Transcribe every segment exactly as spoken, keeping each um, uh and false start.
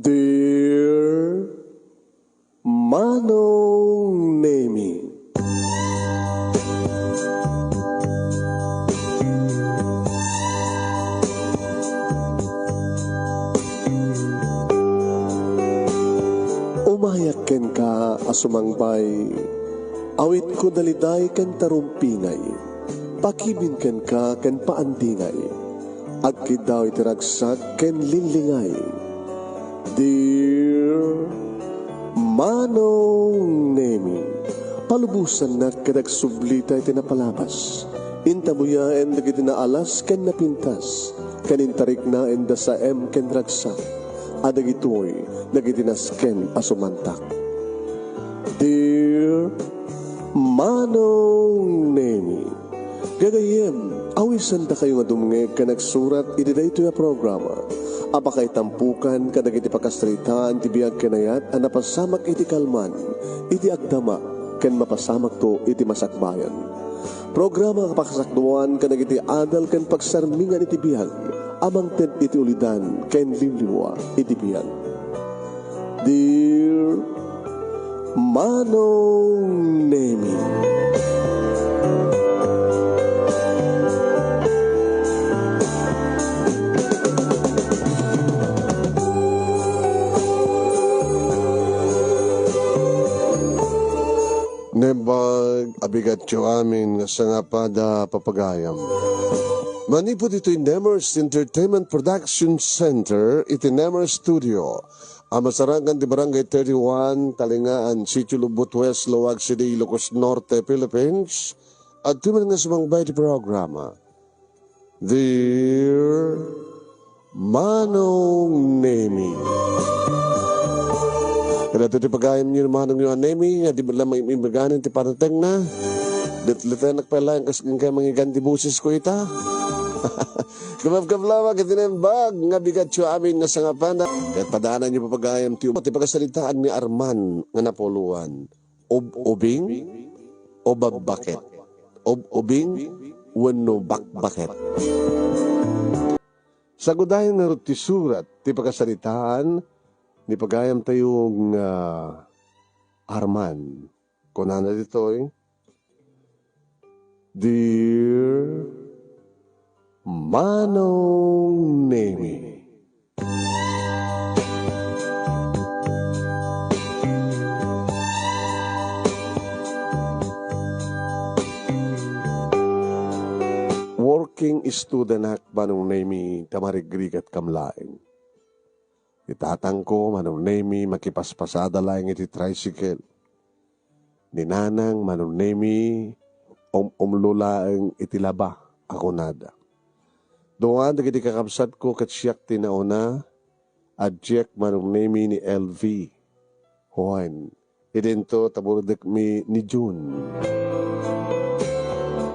Dear Manong Nemi. Umayak kenka a sumangbay, awitko daliday ken tarumpingay, pakibin kenka ken paandingay, agkiddaw iti ragsak ken linglingay. Dear Manong Nemi, palubosannak ket agsublita iti napalabas. Intabuyaen dagiti naalas ken napintas, ken intariknaenda saem ken ragsak, a dagitoy dagiti nasken a sumantak. Dear Manong Nemi, gagayyem, awisendakayo nga dumngeg ken agsurat iti daytoy a programa a pakaitampukan kadagiti pakasaritaan ti biag ken ayat a napasamak iti kalman, iti agdama, ken mapasamakto iti masakbayan. Programa a pakasakduan kadagiti adal ken pagsarmingan iti biag a mangted iti ulidan ken liwliwa iti biag. Dear Manong Nemi. Naimbag a bigatyo amin nga sangapada, papagayam. Manipud itoy Nemers Entertainment Production Center iti Nemers Studio, a masarakan ti Barangay thirty-one, Talingaan, Sitio Lubot West, Laoag City, Ilocos Norte, Philippines, adtoy man nga sumangbay ti programa. Dear Manong Nemi. Kadagiti pagayamyo ni Manongyo a Nemi, nga di met la maim-imbaganen ti panatengna. Litlitek pay laeng kas inkay mangigan ti bosesko ita. Kabkablawa ket naimbag nga bigatyo amin nga sangapada. Ket padaananyo, papagayam, ti, ti pakasaritaan ni Arman nga napuloan. Ub-ubing o babbaket? Ub-ubing wenno bakbaket? Sagudayen ngarud ti surat ti pakasaritaan ni pagayamtayo nga Arman. Kunana ditoy, Dear Manong Nemi. Working studentak, Manong Nemi, ta marigrigatkam laeng. Ni tatangko, Manong Nemi, makipaspasada laeng iti tricycle. Ni nanang, Manong Nemi, um-umlo laeng iti laba a kunada. Dua dagiti kakabsatko ket siak ti nauna, adiak, Manong Nemi, ni L V. Wen, idinto ta burodekmi ni June.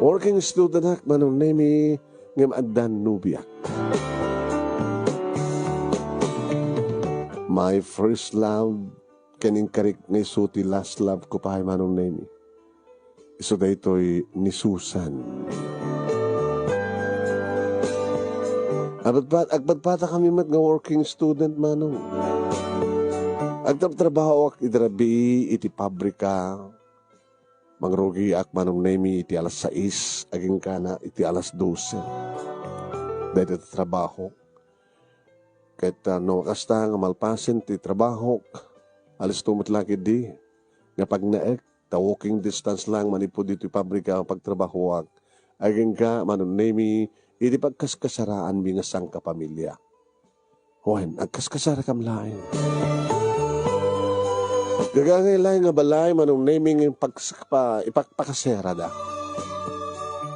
Working studentak, Manong Nemi, ngem addan nobiak. My first love, ken inkarik nga isu ti last love ko pay, Manong Nemi. Isu daytoy ni Susan. Agpadpat-, agpadpatakami met nga working student, Manong. Agtrabtrabahoak idi rabii iti pabrika. Mangrugiak, Manong Nemi, iti alas sais, agingga iti alas dose. Daytoy ti trabahok. Ket, ah, no kasta nga malpasen ti trabahok, alisto met la ketdi nga pagnaek, ta walking distance lang manipud ditoy pabrika a pagtrabahoak. Agingga, Manong Nemi, iti pagkaskasaraanmi nga sangkapamilya. Wen, agkaskasarakam laeng. Gagangay laeng nga balay, Manong Nemi, nga ipagsak-, pa-, ipakpakaserada.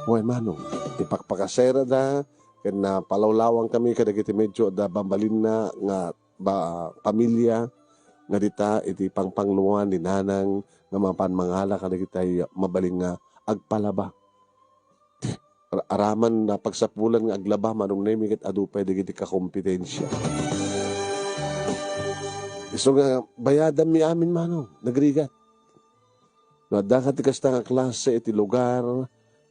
Wen, Manong, ipakpakaserada, ken napalawlawangkami kadagiti medyo adda bambalinna nga ba-, pamilya nga dita iti pangpangloan ni nanang nga mapan mangala kadagiti mabalin nga agpalaba. Ar-, araman na pagsapulan nga aglaba, Manong Nemi, ket adu pay dagiti kakompetensia. Isu nga bayadanmi amin, Manong, nagrigat. No adda kadi kasta nga klase iti lugar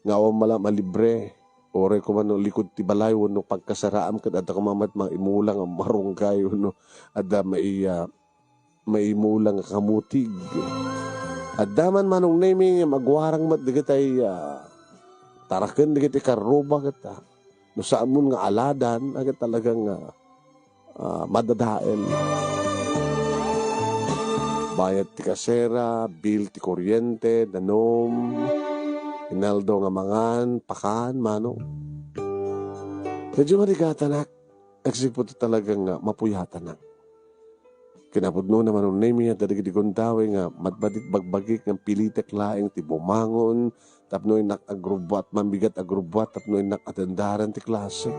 nga awan mala-, malibre, Uray koma no likud ti balay wenno pagkasaraam ket adda koma met maimulang a marunggay wenno adda mai-, ah, maimulang a kamutig. Adda man Manong Nemi nga agwarang met dagitay, ah, taraken dagiti karruba ket, ah, no saan mon nga aladan, a ket talagang, ah, ah, madadael. Bayad ti kasera, bill ti kuryente, danum, inaldo nga mangan, pakan, Manong. Medyo marigatanak, agsipud talagang, ah, mapuyatanak. Kinapudnona Manong Nemi, adda dagiti gundaway nga madmadit bagbagik nga pilitek laeng ti bumangon, tapno innak agrubbuat, mambigat agrubbuat, tapno innak atendaran ti klase.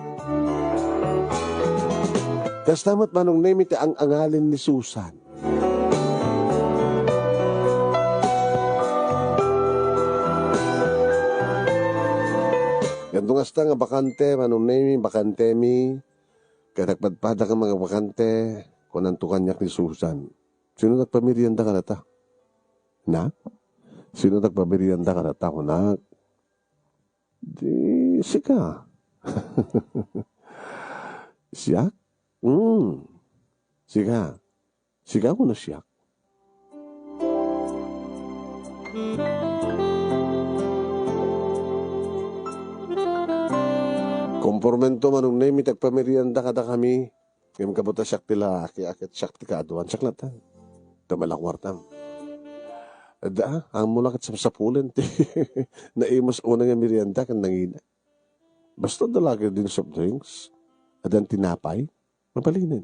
Kasta met Manong Nemi ti ang-angalin ni Susan. Yan kasta nga bakante, Manong Nemi, bakantemi. Kaya nagpadpada ka mga bakante, kunanto kaniak ni Susan. Sino nagpamerienda kadata? Na? Sino nagpamerienda kadata, kunak? Di, sika. Siak? Hmm. Sika. Sika kuno siak. Kompormento Manong Nemi ti agpamerienda kadakami. Ngem kabut a siak ti lalaki, a ket siak ti kaaduan, siak latta. Damalakuartam. Adda, ammo la ket sapsapulen ti naimas una nga merienda ken nangina. Basta adda lagi din soft drinks, addan tinapay, mabalinen.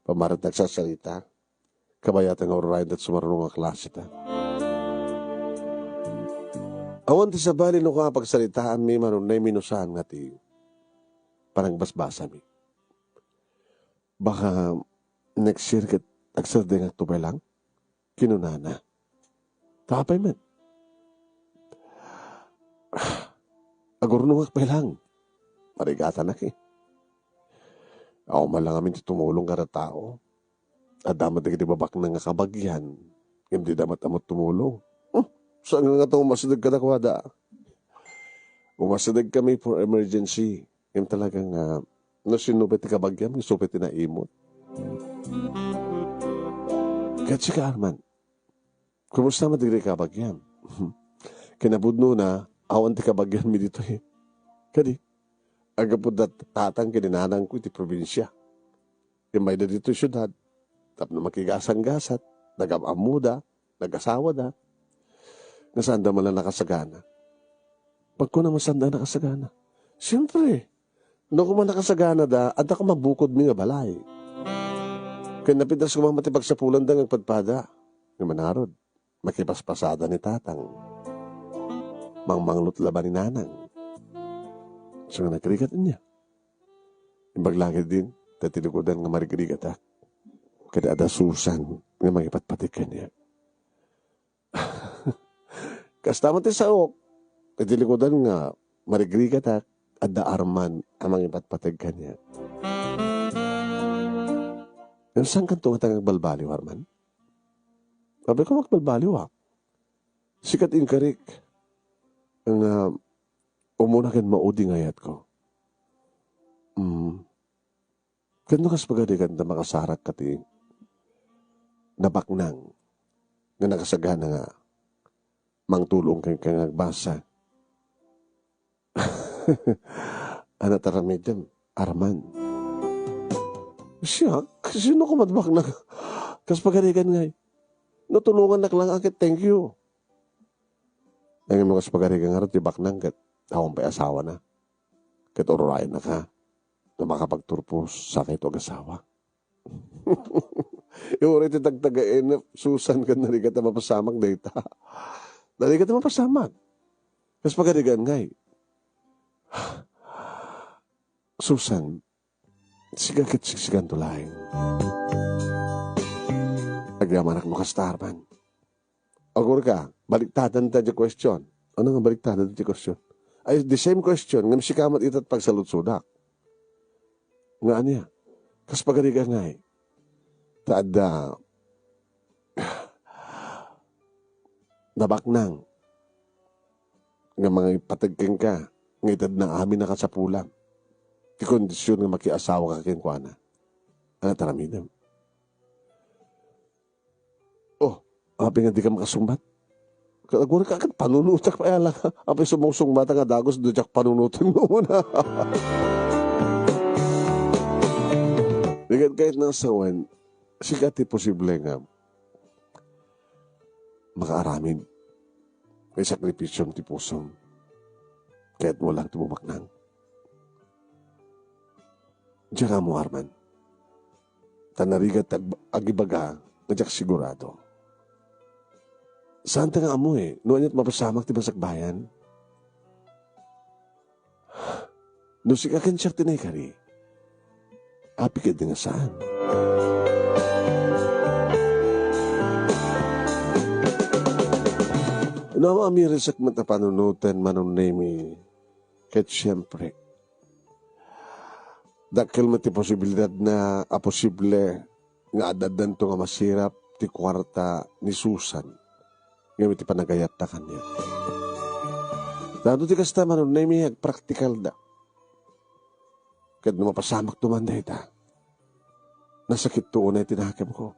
Pammaret nagsasarita, kabayatan nga urrayen dat sumaruno nga klase ta. Awan ti sabali no kapagsaritaanmi Manong Nemi no saan nga ti panagbasbasami. Baka next year ket agsardengakto pay lang, kinunana. Tapay met. Agurnongak pay lang. Marigatanak eh. Awan man lang amin ti tumulong kada tao. Adda met dagiti babaknang nga kabagian. Ngem dida met ammo tumulong. Hmm, saan nga nga umasideg kadakuada? Umasideg kami for emergency. Ngem talaga nga, no sino pay ti kabagiam, isu pay ti naimut. Ket sika, Arman, kumusta met dagiti kabagiam? Kinapudnona, awan ti kabagianmi ditoy. Kadi, aggapu da tatang ken nanangko iti probinsia. Immayda ditoy siudad, tapno makigasanggasat, nagam-ammoda, nagasawada, nga saanda man la nakasagana. Pagkuna man saanda nakasagana. Siempre, no koma nakasaganada, adda koma bukodmi nga balay. Ken napitas koma met ti pagsapulanda nga agpadpada. Nga manarod, makipaspasada ni tatang. Mangmanglot laban ni nanang. So nga nagrigat niya. Imbag lagi din, ta ti likudan nga marigrigatak. Kada adda Susan nga mangipatpatik kaniak. Kasta met ti saok, iti likudan nga marigrigatak, adda Arman a mangipatpateg kaniak. Ngem saan kanto nga agbalbaliw, Arman? Apay ko agbalbaliw, ah. Sikat inkarik nga umuna ken maudi nga ayatko. Mm. Ket no kas pagarigan ta makasarak ka ti nabaknang nga nakasagana nga mangtulong kenka nga agbasa. Anat aramidem, Arman. Siak, sino ko madbaknang? Kas pagarigan ngay. Natulongannak lang a ket thank you. Ngem no kas pagarigan ngarud ti baknang ket awan pay asawana. Ket ururayennaka no makapagturpos sakayto agasawa. Uray ti tagtaga-N F, Susan, ket narigat a mapasamak dayta. Narigat a mapasamak. Kas pagarigan ngay. Susan, sika ket siksikanto laeng. Agyamanak no kasta, Arman. Agurka, baliktadan ta di question. Ano nga baliktadan ti question? Ay, the same question, ngem sika met ita ti pagsaludsodak. Nga ania? Kas pagarigan ngay. Ta adda nabaknang nga mangipateg kenka. nga itedna amin a kasapulam ti kondision nga makiasawaka kenkuana. Ania ti aramidem? Oh, apay nga dika makasungbat? Ket aguray ka ket panunotek pay a la. Apay sumungsungbat nga dagus, no diak panunoten nga umuna. Di ket kayatna a sawen, sika ti posible nga makaaramid. Kay sakripisyom ti pusom. Kayatmo lang ti bumaknang. Diak ammo, Arman. Ta narigat ti ag-, agibaga nga diak sigurado. Saanta nga ammo, eh, no aniat mapasamak ti basakbayan? No sika ken siak ti naikari, apay ket nga saan? No, amirisek met a panunoten, Manong Nemi, ket siempre, dakkel met ti posibilidad na a posible nga ad-addanto nga masirap ti kuarta ni Susan ngem iti panagayatta kaniak. Tano ti kasta, Manong Nemi, agpraktikalda. Ket no mapasamakto man dayta, nasakitto unay ti nakemko.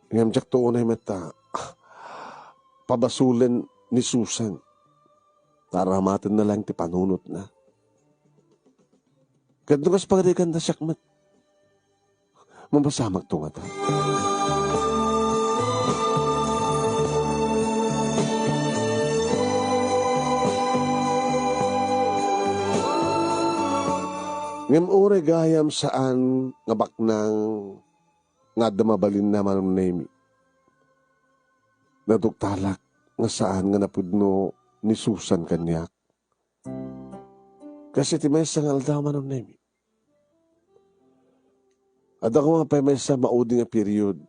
Ngem diakto unay met a pabasolen ni Susan. Ta aramatenna laeng ti panunotna. Ket no kas pagarigan ta siak met, mapasamakto ngata. Ngem uray gayam saan nga baknang nga adda mabalinna, Manong Nemi. Naduktalak nga saan nga napudno ni Susan kaniak. Kas iti maysa nga aldaw, Manong Nemi, adda koma pay maysa maudi nga period.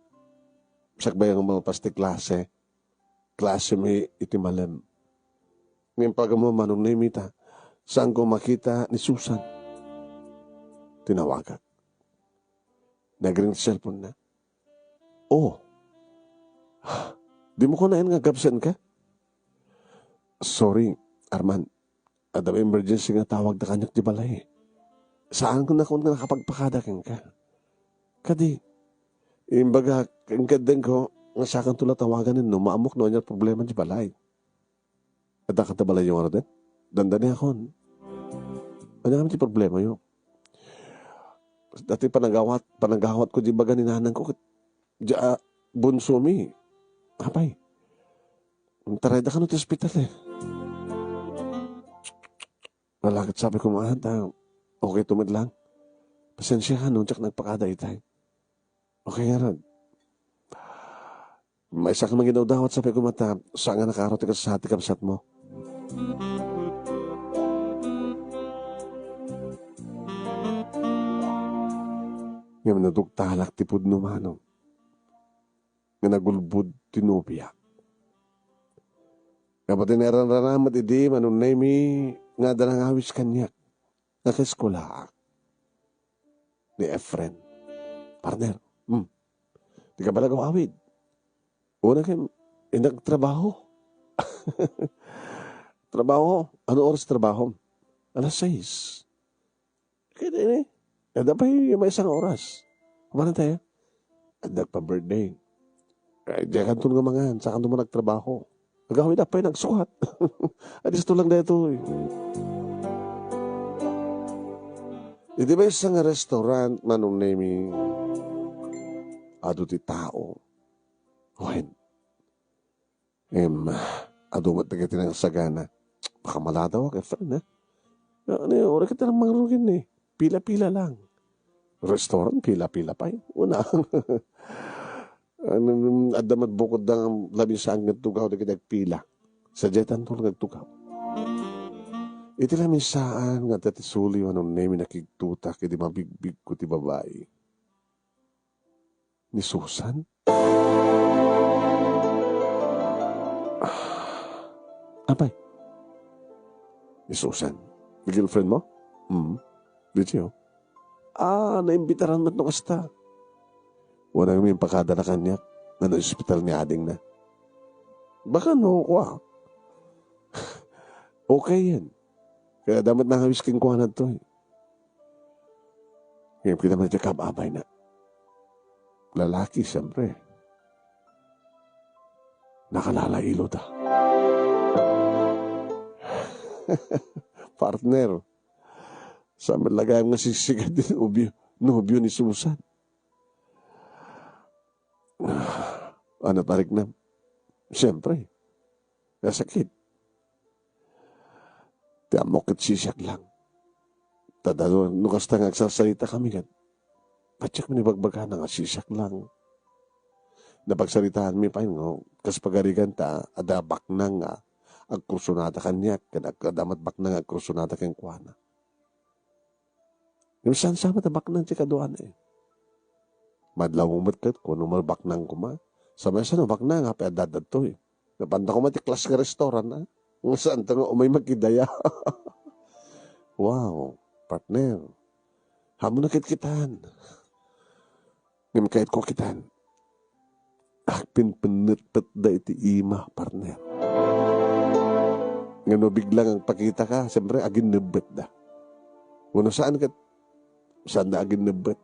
Sakbay nga malpas ti klase, klase mi iti malem. Ngem pagam, Manong Nemi, ta saanko makita ni Susan. Tinawagak. Nagring ti cellphone na. Oh. Dimo ko naen nga agabsent ka? Sorry, Arman. Adda emergency nga tawag da kaniak di balay. Saan ko nakon nga nakapagpakada kenka. Kadi, imbaga, ken kedden ko, nga sakanto la tawagan no maammok no ania problema di balay. Adda kanta balayyo nga ruden? Dandani akon. Ania kami ti problema yo? Dati panagawat, panagawat ko di baga ni nanang ko ket, dia, bunso mi. Apay. Tarayda kano ti ospital, eh. Wala ket sabi ko, "Maan, ta, okay to met lang." Pasensia ka, no, diak nagpakada itay. Okay, ngarud. Maysa ka mangidawdawat, sabi ko, mata, sa nga nakaro ti kas-, ti kabsat mo. Ngem naduktalak ti pudno, Manong, nga nagulbod ti nobia. Nga pati naranranamet idi, Manong Nemi, nga adda nangawis kaniak, nga kaeskulaak ni Efren. Partner, hmm, di ka bala agawid. Una ken, innak trabaho. Trabaho? Ano oras trabaho? Alas sais. Kaya ini, adda pay maysa nga oras. Kumanan tayo? Adda pa birthday. Ay, diak kanton nga mangan, sakanto man agtrabaho. Agawid apay nagsukat. Adisto lang daytoy. Iti maysa nga restaurant, Manong Nemi, adu ti tao. Wen, em, adu met dagiti nangsagana. Baka maladawak, eh, friend, eh. Ano, oray ka lang mangrugin, eh. Pila-pila lang. Restaurant, pila-pila pay. Una. Ano, adda met bukod da nga labi saan nga tugaw dagiti agpila. Sadiay tanto nga agtugaw. Iti lamin saan nga adda ti suli, Manong Nemi, nakigtutak idi mabigbigko ti babai. Ni Susan? Ah, apay? Ni Susan? Ni girlfriend mo? Hmm. Dito. Ah, naimbitaran met no kasta. Wala nga impakada na kaniak. Nga na-ospital ni ading na. Baka no, kwa. Okay yan. Kaya adda met nangawis kenkuana ditoy. Ngem kinamadiak, abayna. Lalaki, siyempre. Nakalalailo ta. Partner, saan met la gayam nga sisikat ti nobio, nobio ni Susan. Ano, tarik na? Siyempre. Nasakit. Ti ammok ket sisiak lang. Ta no, no kasta nga agsarsaritami ket, patiek man ibagbagana nga sisiak lang. Napagsaritaanmi pay nga kas pagarigan ta adda baknang nga agkursunada kaniak, ken ag-, adda met baknang nga agkursunada kenkuana. Ngem saan sa met a baknang ti kaduana, eh. Madlaw met ket kuno, baknang koma. Sa maysa no baknang, apay adda daytoy. Napanta koma ti class nga restaurant, ah. Nga saan ta nga umay makidaya. Wow, partner. Haanmo nakitkitan. Ngem kayatko a kitan. Agpinpennetpetda iti ima, partner. Nga no biglang agpakitaka, siyempre, aginnebbetda. Wenno saan ket, saanda aginnebbet.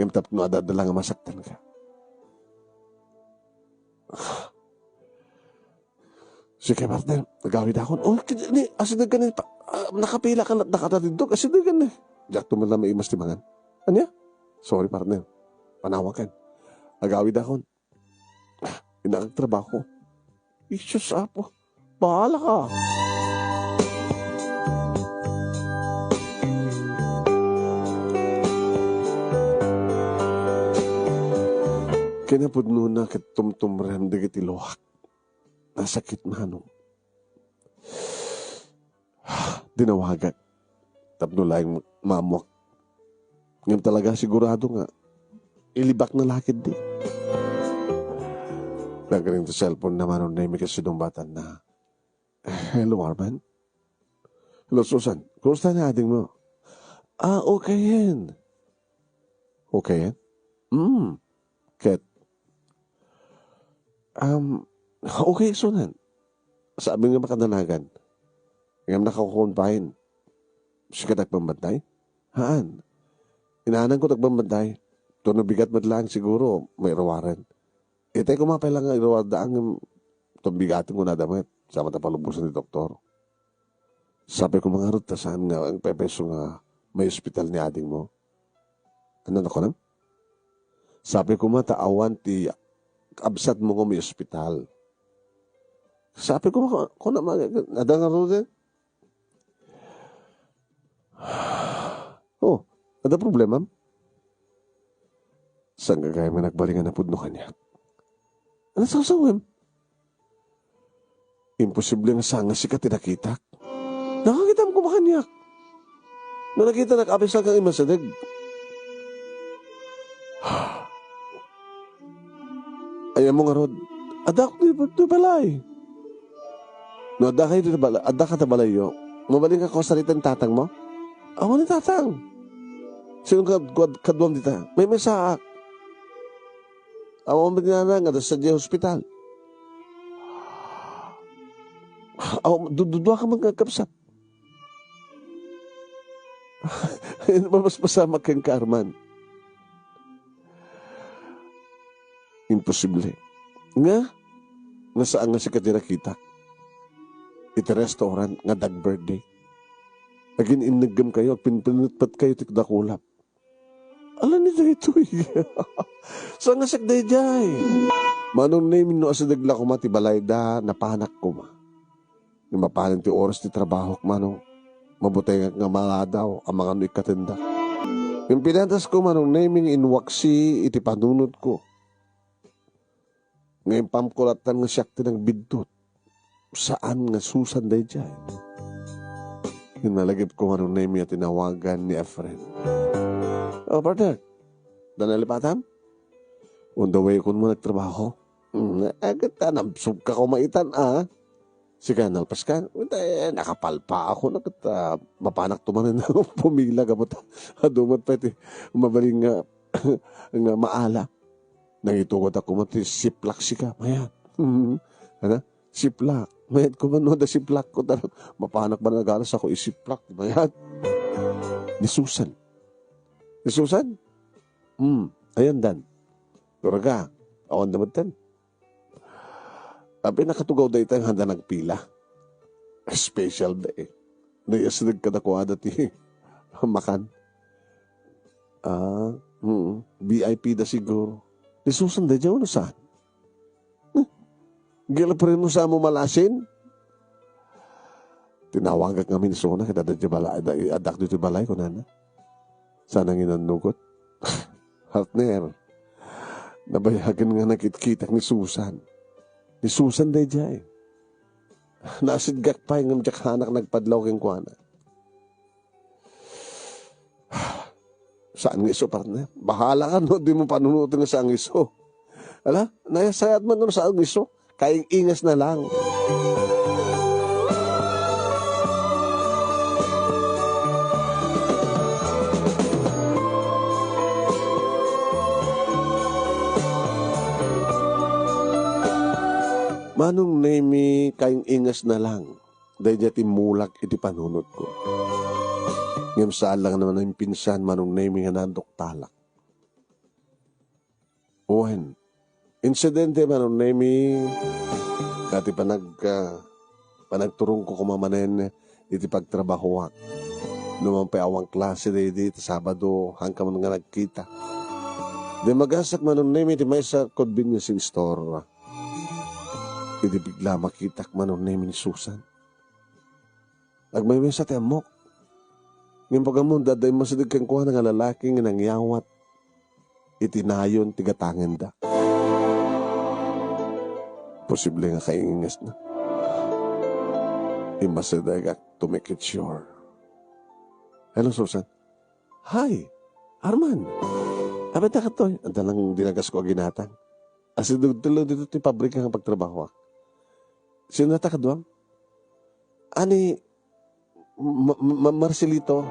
Ngem tapno adda la nga masaktanka. Sige, partner, agawidakon. Oh, kini, asideg kani, pa-, ah, nakapila ka, nakatatiddog, asideg kani. Diak to man lang maimas ti mangan. Ania? Sorry, partner. Panawakan. Agawidakon. Ah, inakagtrabaho. Jesus, Apo. Bahala ka. Kinapudnona ket tumtumrem dagiti luak. Nasakit manong. Dinawagak tapno laeng maammoak. Ngem talaga sigurado nga ilibakna la ketdi. Nagring ti cellphone-na manong Nemi ket sinungbatanna. Hello, Arman. Hello, Susan. Kumusta ni adingmo? Ah, okayen. Okayen? Mm. Ket, um, okay, Susan. Saan nga makadanagan. Ngem nakakukumpain. Sika ti agbambantay? Haan. Inaananko ti agbambantay. Tapno bigat met laeng siguro, mairuaren. Itay koma pay la nga iruarda, ngem tumbigaten kunada met. Saan met a palubosan ti doktor. Sapay koma ngarud ta saan nga agpayso nga maiospital ni adingmo. Ania ti kunam? Sapay koma ta awan ti kabsatmo nga maiospital. Sapay koma, kuna, adda ngaruden? Oh, adda problemam? Saan gayam nga nagbalin nga napudno kaniak? Ania sawsawem? Imposible nga saan nga sika ti nakitak. Nakakitam koma kaniak. No nakitanak, apay saan nga immasideg? Ay, ammom ngarud, adda ti, ti balay. No adda kayo ti bala-, adda ka ta balayyo, mabalin ka kua sarita ni tatangmo? Awan ni tatang. Sino kad-, kad-, kaduam dita? Maymaysaak. Awan met ni nanang, adda sadiay hospital. Aw, du-, du-, dua ka man nga agkabsat. Mapaspasamak kenka, Arman. Imposible. Nga? Nga saan nga sika ti nakitak? Iti restaurant nga dag-birthday. Agin-inneggem kayo, agpinpinetpet kayo ti dakulap. Ala ni daytoy. Saan nga siak daydiay? Manong Nemi, no asideg la koma ti balayda, napanak koma. Nga mapanen ti oras ti trabahok, manong. Mabutengak nga maladaw, amangan no ikkatendak. Ngem pinatasko, Manong Nemi, nga inwaksi iti panunotko. Nga impamko latta nga siak ti nagbiddut. Saan nga Susan daydiay. Nalagipko, Manong Nemi, a tinawagan ni Efren. Oh, partner. Adda nalipatam? On the way ko man agtrabaho. Hmm, eh, kita, nabsog ka koma itan, ah. Sika, nalpas ka? Eh, nakapalpaak, no, ket, ah, mapanak to manen pumila gapu ta adu met pay ti mabalin nga, nga maala. Nangitugot ako met ti siplak sika, mayat. Hmm. Ano? Siplak. Mayat ko man no da siplak ko, talaga. Mapanak ba nagalas ako isiplak, mayat. Ni Susan. Ni Susan? Hmm, ayan dan. Turaga, awan da metten. Apay nakatugaw dayta nga adda nagpila. Special da eh. Naiyasideg kadakuada ti makan. Ah, mm, V I P da siguro. Ni Susan da dyan, saan? Hmm. Girlfriend mo sa mo malasin? Tinawagak ngamin ni Sona, kada da balay, da, adak dito balay, kunana. Sana nginan nugot. Partner, nabayagan nga nakitkitak ni Susan. Ni Susan daydiay. Nasidgak pay ngem diak hanak nagpadlaw kenkuana. Saan nga isu, partner? Bahala ka no di mo panunutin nga saan nga isu. Ala, nayasayat man no saan nga isu. Kaing-ingas na lang. Manong Nemi, kaing-ingas na lang. Daydiay ti mulak iti panunotko. Ngem saan lang naman impinsan, Manong Nemi, nga naduktalak. Wen, insidente, Manong Nemi, ket ti panag-, ah, panagturongko koma manen iti pagtrabahoak. No man pay awan klase daydi iti Sabado, haanka man nga nagkita. Di magassak, Manong Nemi, ti maysa convenience store. Idi bigla makitak, Manong Nemi, ni Susan. Agmaymaysa ti ammok. Ngem pag-ammom, adda immasideg kenkuana nga lalaki nga nangyawat iti nayon ti gatangenda. Posible nga kaingingasna. Immasidegak to make it sure. Hello, Susan. Hi, Arman. Apay ta kadtoy? Adda lang dinagas ko a ginatang. Asideg ditoy ti pabrika nga pagtrabahoak. Sino ta kaduam? Ani, Ma-, Ma-, Marcelito,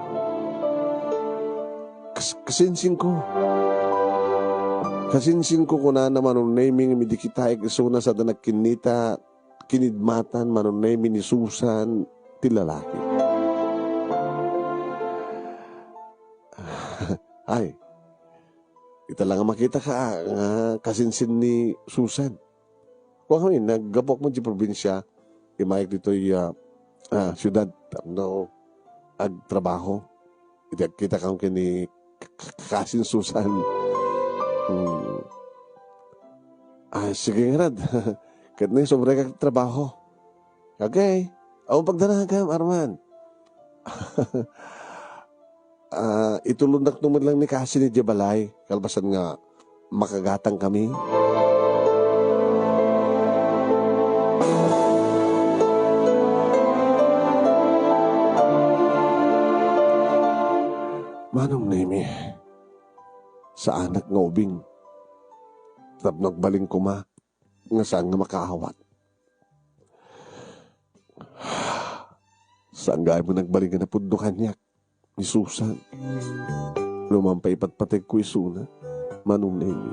kas-, kasinsinko. Kasinsinko, kunana, Manong Nemi, idi kitaek isuna sada nagkinnita, kinidmatan, Manong Nemi, ni Susan, ti lalaki. Ay, ita lang nga makita ka, ah, nga kasinsin ni Susan. Kung kami, naggapuak man di probinsia, imayag ditoy, ah, ah, syudad, tapno agtrabaho. Iti agkita kami ken ni k-, k-, kasin Susan. Hmm. Ah, sige ngarud. Ket ni, sobra ka trabaho. Okay. Awan pagdanagam, Arman. Ah, itulonnak no man lang ni kasin idiay balay, kalpasan nga makagatang kami. Manong Nemi, saanak nga ubing. Tapno agbalin koma nga saan nga makaawat. Saan nga agbalin nga napudno kaniak ni Susan. No man pay ipatpategko isuna, Manong Nemi.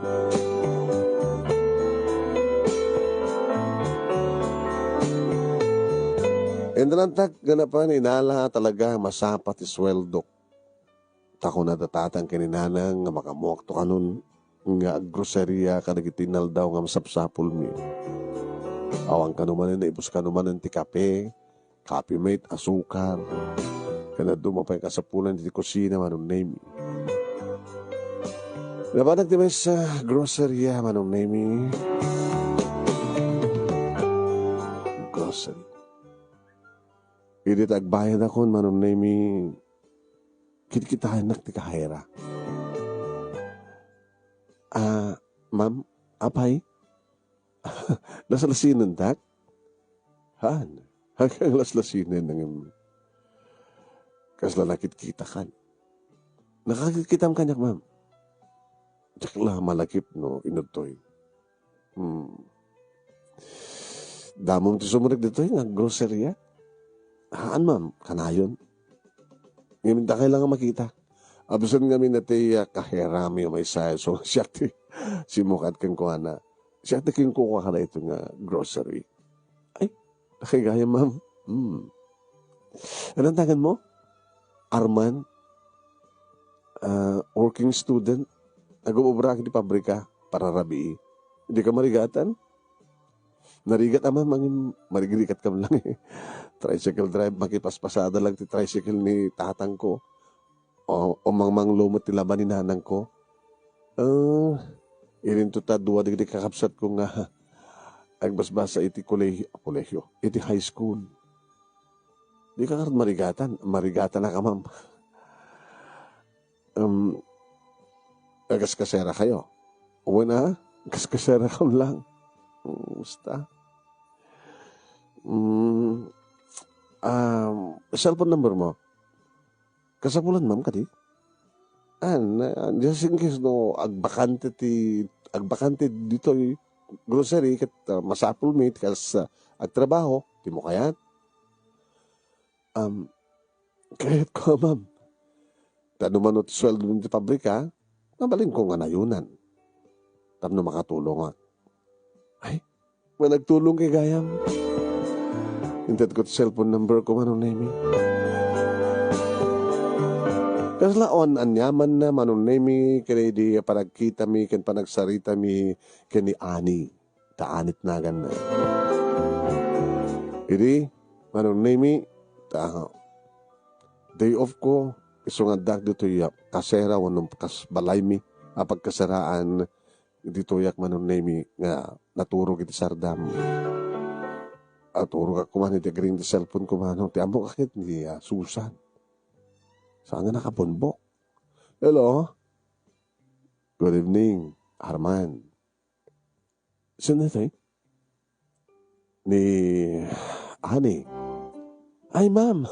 Intalantak nga napan inala talaga masapa ti sueldok. Ta kuna da tatang ken ni nanang nga makaammoakto kanon nga aggroseria kadagiti inaldaw nga masapsapulmi. Awan kano manen, naibus kano manen ti kape, Coffee Mate, asukar, ken dadduma pay kasapulan iti kusina, Manong Nemi. Napanak ti maysa groceria, Manong Nemi. Grocery. Idi ta agbayadakon, Manong Nemi, kitkitaennak ti kahaira. Ah, ma'am, apay? Naslasinendak? Haan. Aglaslasinen ngem kasla nakitkitakan. Nakakitkitam kaniak, ma'am? Diak la malakip no inudtoy. Hmm. Damom ti sumrek ditoy nga groceria? Haan, ma'am, kanayon. Ngem dakay lang nga makita. Absent ngamin daytoy, ah, kaherami maysa, so, siak ti simmukat kenkuana. Siak ti kinkukuana daytoy nga grocery. Ay, Kay gayam, ma'am. Hmm. Anong tawag mo? Arman? Ah, working student? Nag-uubra iti pabrika? Pararabii. Di ka marigatan? Narigat, ama, mangin-, marigrigat ka man lang eh. Tricycle drive, makipaspasada lang ti tricycle ni tatangko. O, o mangmanglo met ti laban ni nanangko. Ah, irinto ta dua dagiti kakabsatko nga agbasbasa iti kolehio, kolehio, iti high school. Di ka ngarud marigatan, marigatan na ka, ma'am. Um, agaskasera kayo. Uy na, agaskasera ka lang. Mm, basta. Mm, um, cellphone number mo? Kasapulan, ma'am, kadi? Ah, na, just in case, no, agbakante ti, agbakante ditoy grocery, ket, ah, masapul mi, kas, ah, agtrabaho, ti mo kayat? Um, kayat ko, ma'am. Ta no mano ti sueldo ti pabrika, mabalinko nga nayunan. Tapno makatulongak. Ay, managtulong kay gayam. Inted ko ti cellphone number ko, Manong Nemi. Kasla on anyaman na, Manong Nemi, ken idi panagkitami, ken panagsaritami, ken ni Ani. Ta Anit naganna. Idi, Manong Nemi, ta, day off ko, isu nga addak ditoy kasera wenno kas balaymi a pagkasaraan ditoyak, Manong Nemi, nga naturog iti sardam. Naturog ak kuman iti agring ti cellphone ko, Manong. Ti ammo ka ket ni, ah, Susan. Saan nga nakapunbok? Hello? Good evening, Arman. Sino ito eh? Ni Ani. Ay, ma'am.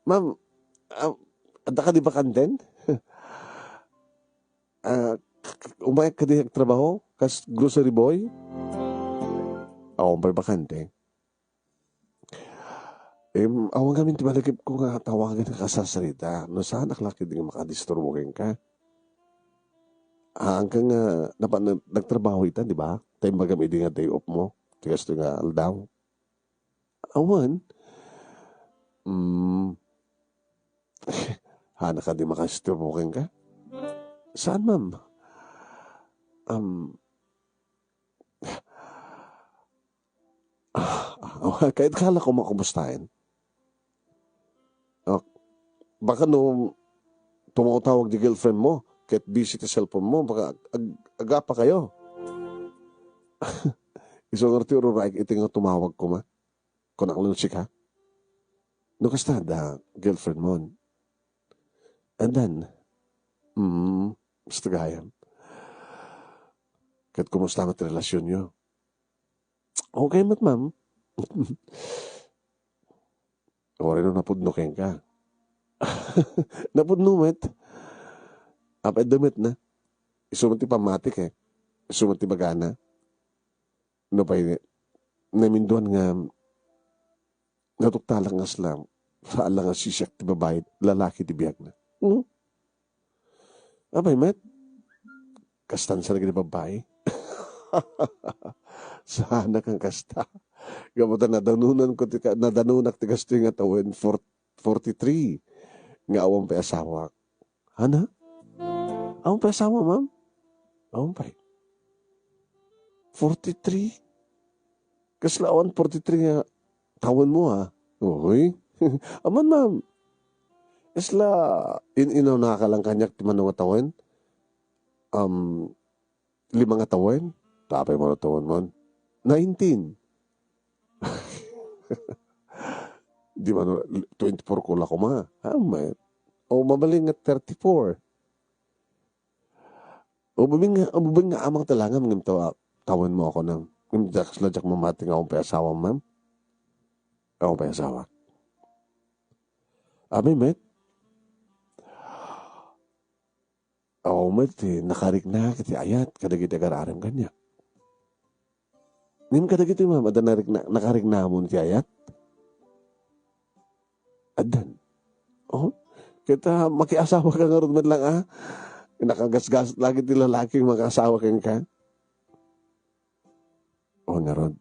Ma'am, ah, adda ka di bakanten? Ah, k-, k-, umayat ka di agtrabaho? Kas grocery boy? Awan pay bakante. Em, awan ngamin ti malagip ko nga tawagan ka kasasarita. No saan ak lakit nga makadisturbo kenka. Ah, angka nga napa-, nag-, nagtrabaho ita, di ba? Ta imbagam idi nga day off mo. Ti kastoy nga aldaw. Awan. Mm. Hana ka di makasturbo kenka? Saan, ma'am? Um, ah, ah, kahit kala ko makumustahin. Ah, baka no tumatawag di girlfriend mo, ket busy ti cellphone mo, baka ag-, ag-, agapa kayo. Isu nga ti ururaik iti nga tumawag koma. Kunak lang sika. No kasta da girlfriend mo. And then, mm, basta gayam. Ket kumusta met relasyon nyo? Okay met, ma'am. Uray no napudno kenka. Napudno met. Apay da met na. Isu met ti pammatik eh. Isu met ti bagana. No pay, naminduan nga natuktalak nga slam. Saan lang nga sisiak ti babai, lalaki ti biagna. Hmm? Apay met? Kastan sa naging babai? Sana kang kasta. Gapu ta nadanunan ko ti ka-, nadanunak ti kastoy nga tawen, for-, forty-three nga awan pay asawak. Hana? Awan pay asawa, ma'am? Awan pay. Forty-three? Kasla awan forty-three nga tawen mo, ha? Uy. Aman, ma'am. Isla, in-, inaw na ka lang kanyak ti mano nga tawen? Um, lima nga tawen? Tapay mo na tawen man. Nineteen. Di man, twenty-four ko la kuma. Ah, may, o, mabalin nga thirty-four. Ubing nga, ubing nga amang talangan ngem tawa-, tawen mo ako nang, ngem diak la diak mamati nga awan pay asawa, ma'am. Awan pay asawa. Abi met. Awan met ti nakarikna iti ayat kadagiti agar-arem kaniak. Ngem kadagiti, ma'am, adda narikna-, nakariknamon ti ayat? Addan. Oh, ket, ah, makiasawa ka ngarud met lang, ah. Nakagasgas lagi ti lalaki nga makaasawa kenka. Oh, ngarud.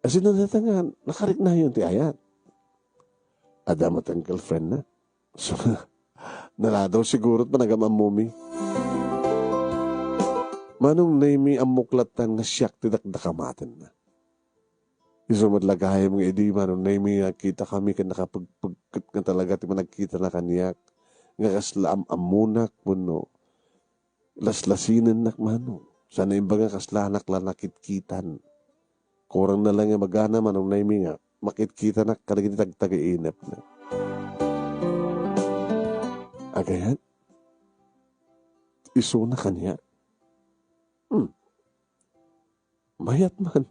Asino dayta nga nakariknayon ti ayat? Adda met ti girlfriend na. So, naladaw siguro ti panagam-ammomi. Manong Nemi, ammok lattan nga siak ti dakdakamatenna. Isu met la gayam nga idi Manong Nemi nga agkitakami ket nakapagpagket nga talaga ti panagkitana kaniak nga kasla am-ammonak wenno laslasinennak, Manong. Saan a imbaga, kaslanak la nakitkitan. Kurang na lang nga ibagana, Manong Nemi, nga makitkitanak kadagiti tagtagainepna. Agayat, isuna kaniak. Hmm. Mayat man.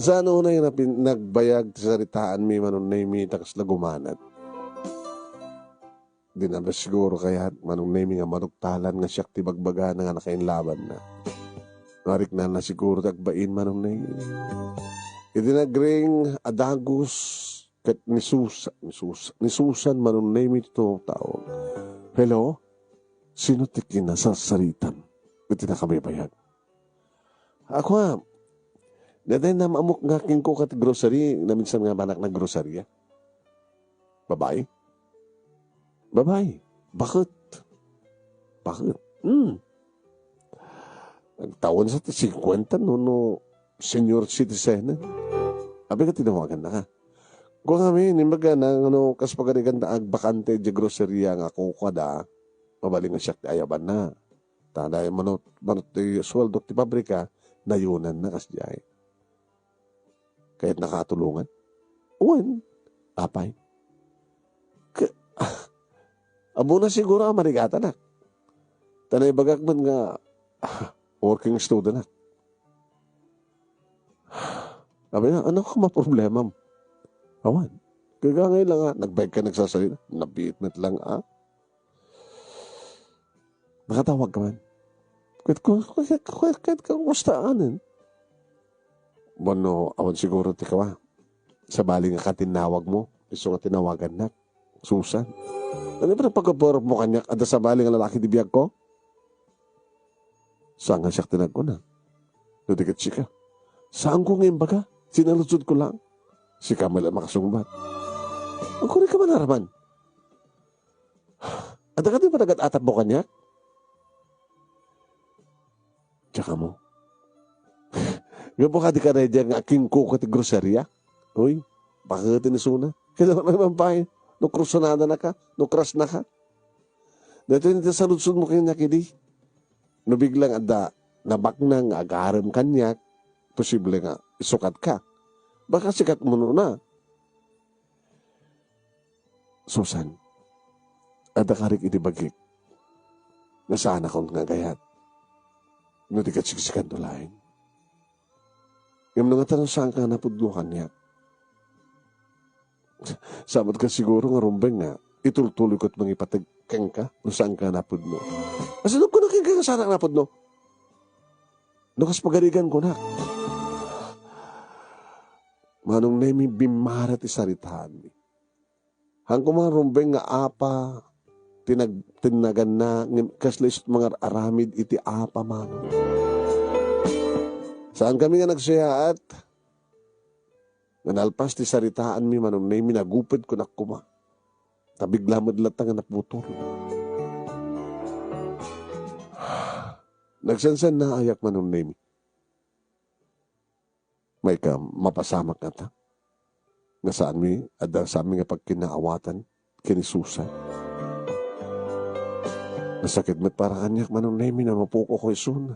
Saan unay napin-, nagbayag ti saritaanmi, Manong Nemi, ta kasla gumanat? Di na siguro kayat, Manong Nemi, nga maduktalan nga siak ti bagbagana nga nakainlabanna. Nariknana siguro ti agbain, Manong Nemi. Iti nagring a dagus ket ni Susa-, ni Susa-, ni Susan, Manong Nemi, ti tumawtawag. Hello? Sino ti kinasarsaritam iti nakabaybayag? Ako, a, daytoy nam-amok nga kingko kat grocery, naminsan nga manak naggrocery, a. Babae? Babae. Baket? Baket? Hmm. Nagtawen sa ti singkwenta, no, no, senior citizen. Abi nga tinawagan na ka. Kung kami, nimbaga na, ano, kas pagarigan ta agbakante di groceria nga kukua da, mabalin nga siak ti ayaban na. Tada manut-, manut ti sueldo ti pabrika, nayunan na kasdiay. Kayat nakatulungan? Wen, apay. Ka-, Amo na siguro a marigatanak. Ta naibagak man nga, working student ak. Abi na, ano ka maproblemam? Awan. Kaya ngay lang nga, nagbayag ka nagsasalita, nabiit met lang, a. Nakatawag ka man. Kahit, kahit, kahit, kahit, kahit kumusta anen. Wano, awan siguro ti kawa. Sabali nga katinawag mo, isu nga tinawagannak. Susan. Ano ba pagkaburot mo kaniak? Adda sabali nga lalaki di biag ko? Saan nga siak ti nagkuna? No di ket sika. Saan ko nga imbaga? Sinaludsod ko lang. Sika met la makasungbat. Agkuray ka man araman. Adda kadi panagat-atap mo kaniak? Diak ammo. Gapu kadi ka na diak nga kingko ka ti groceria? Uy, bakit ni Suna? Kaya naman pay, no krusonada na ka, no crush na ka. Dito yung saludsod mo kaniak idi. No biglang adda, nabaknang nga agarem kaniak, posible nga isukat ka. Baka sikat mo na. Susan, adda karik iti bagik. Nasaanakon nga agayat. No di ket siksikanto laeng. Ngem no nga tan saan ka napudno kaniak. Sabot ka siguro nga rumbeng nga itultuloy ket mangipateg kenka no saan ka napudno. Asino ko na kenka nga saan ka napudno? No kas pagarigan ko na. Manong Nemi, bimmara ti saritaanmi. Haan koma rumbeng nga apa ti nag-, tinnaganna, ngem kasla isut mangar-aramid iti apa, Manong. Saan kami nga nagsayaat? Nga nalpas ti saritaanmi, Manong Nemi, naguped kunak koma. Ta bigla met latta nga naputol. Nagsansanna ayak, Manong Nemi. Mayka, mapasamak ngata. Nga saanmi, adda saanmi nga pagkinaawatan ken ni Susan. Nasakit met para kaniak, Manong Nemi, a mapukaw ko isuna.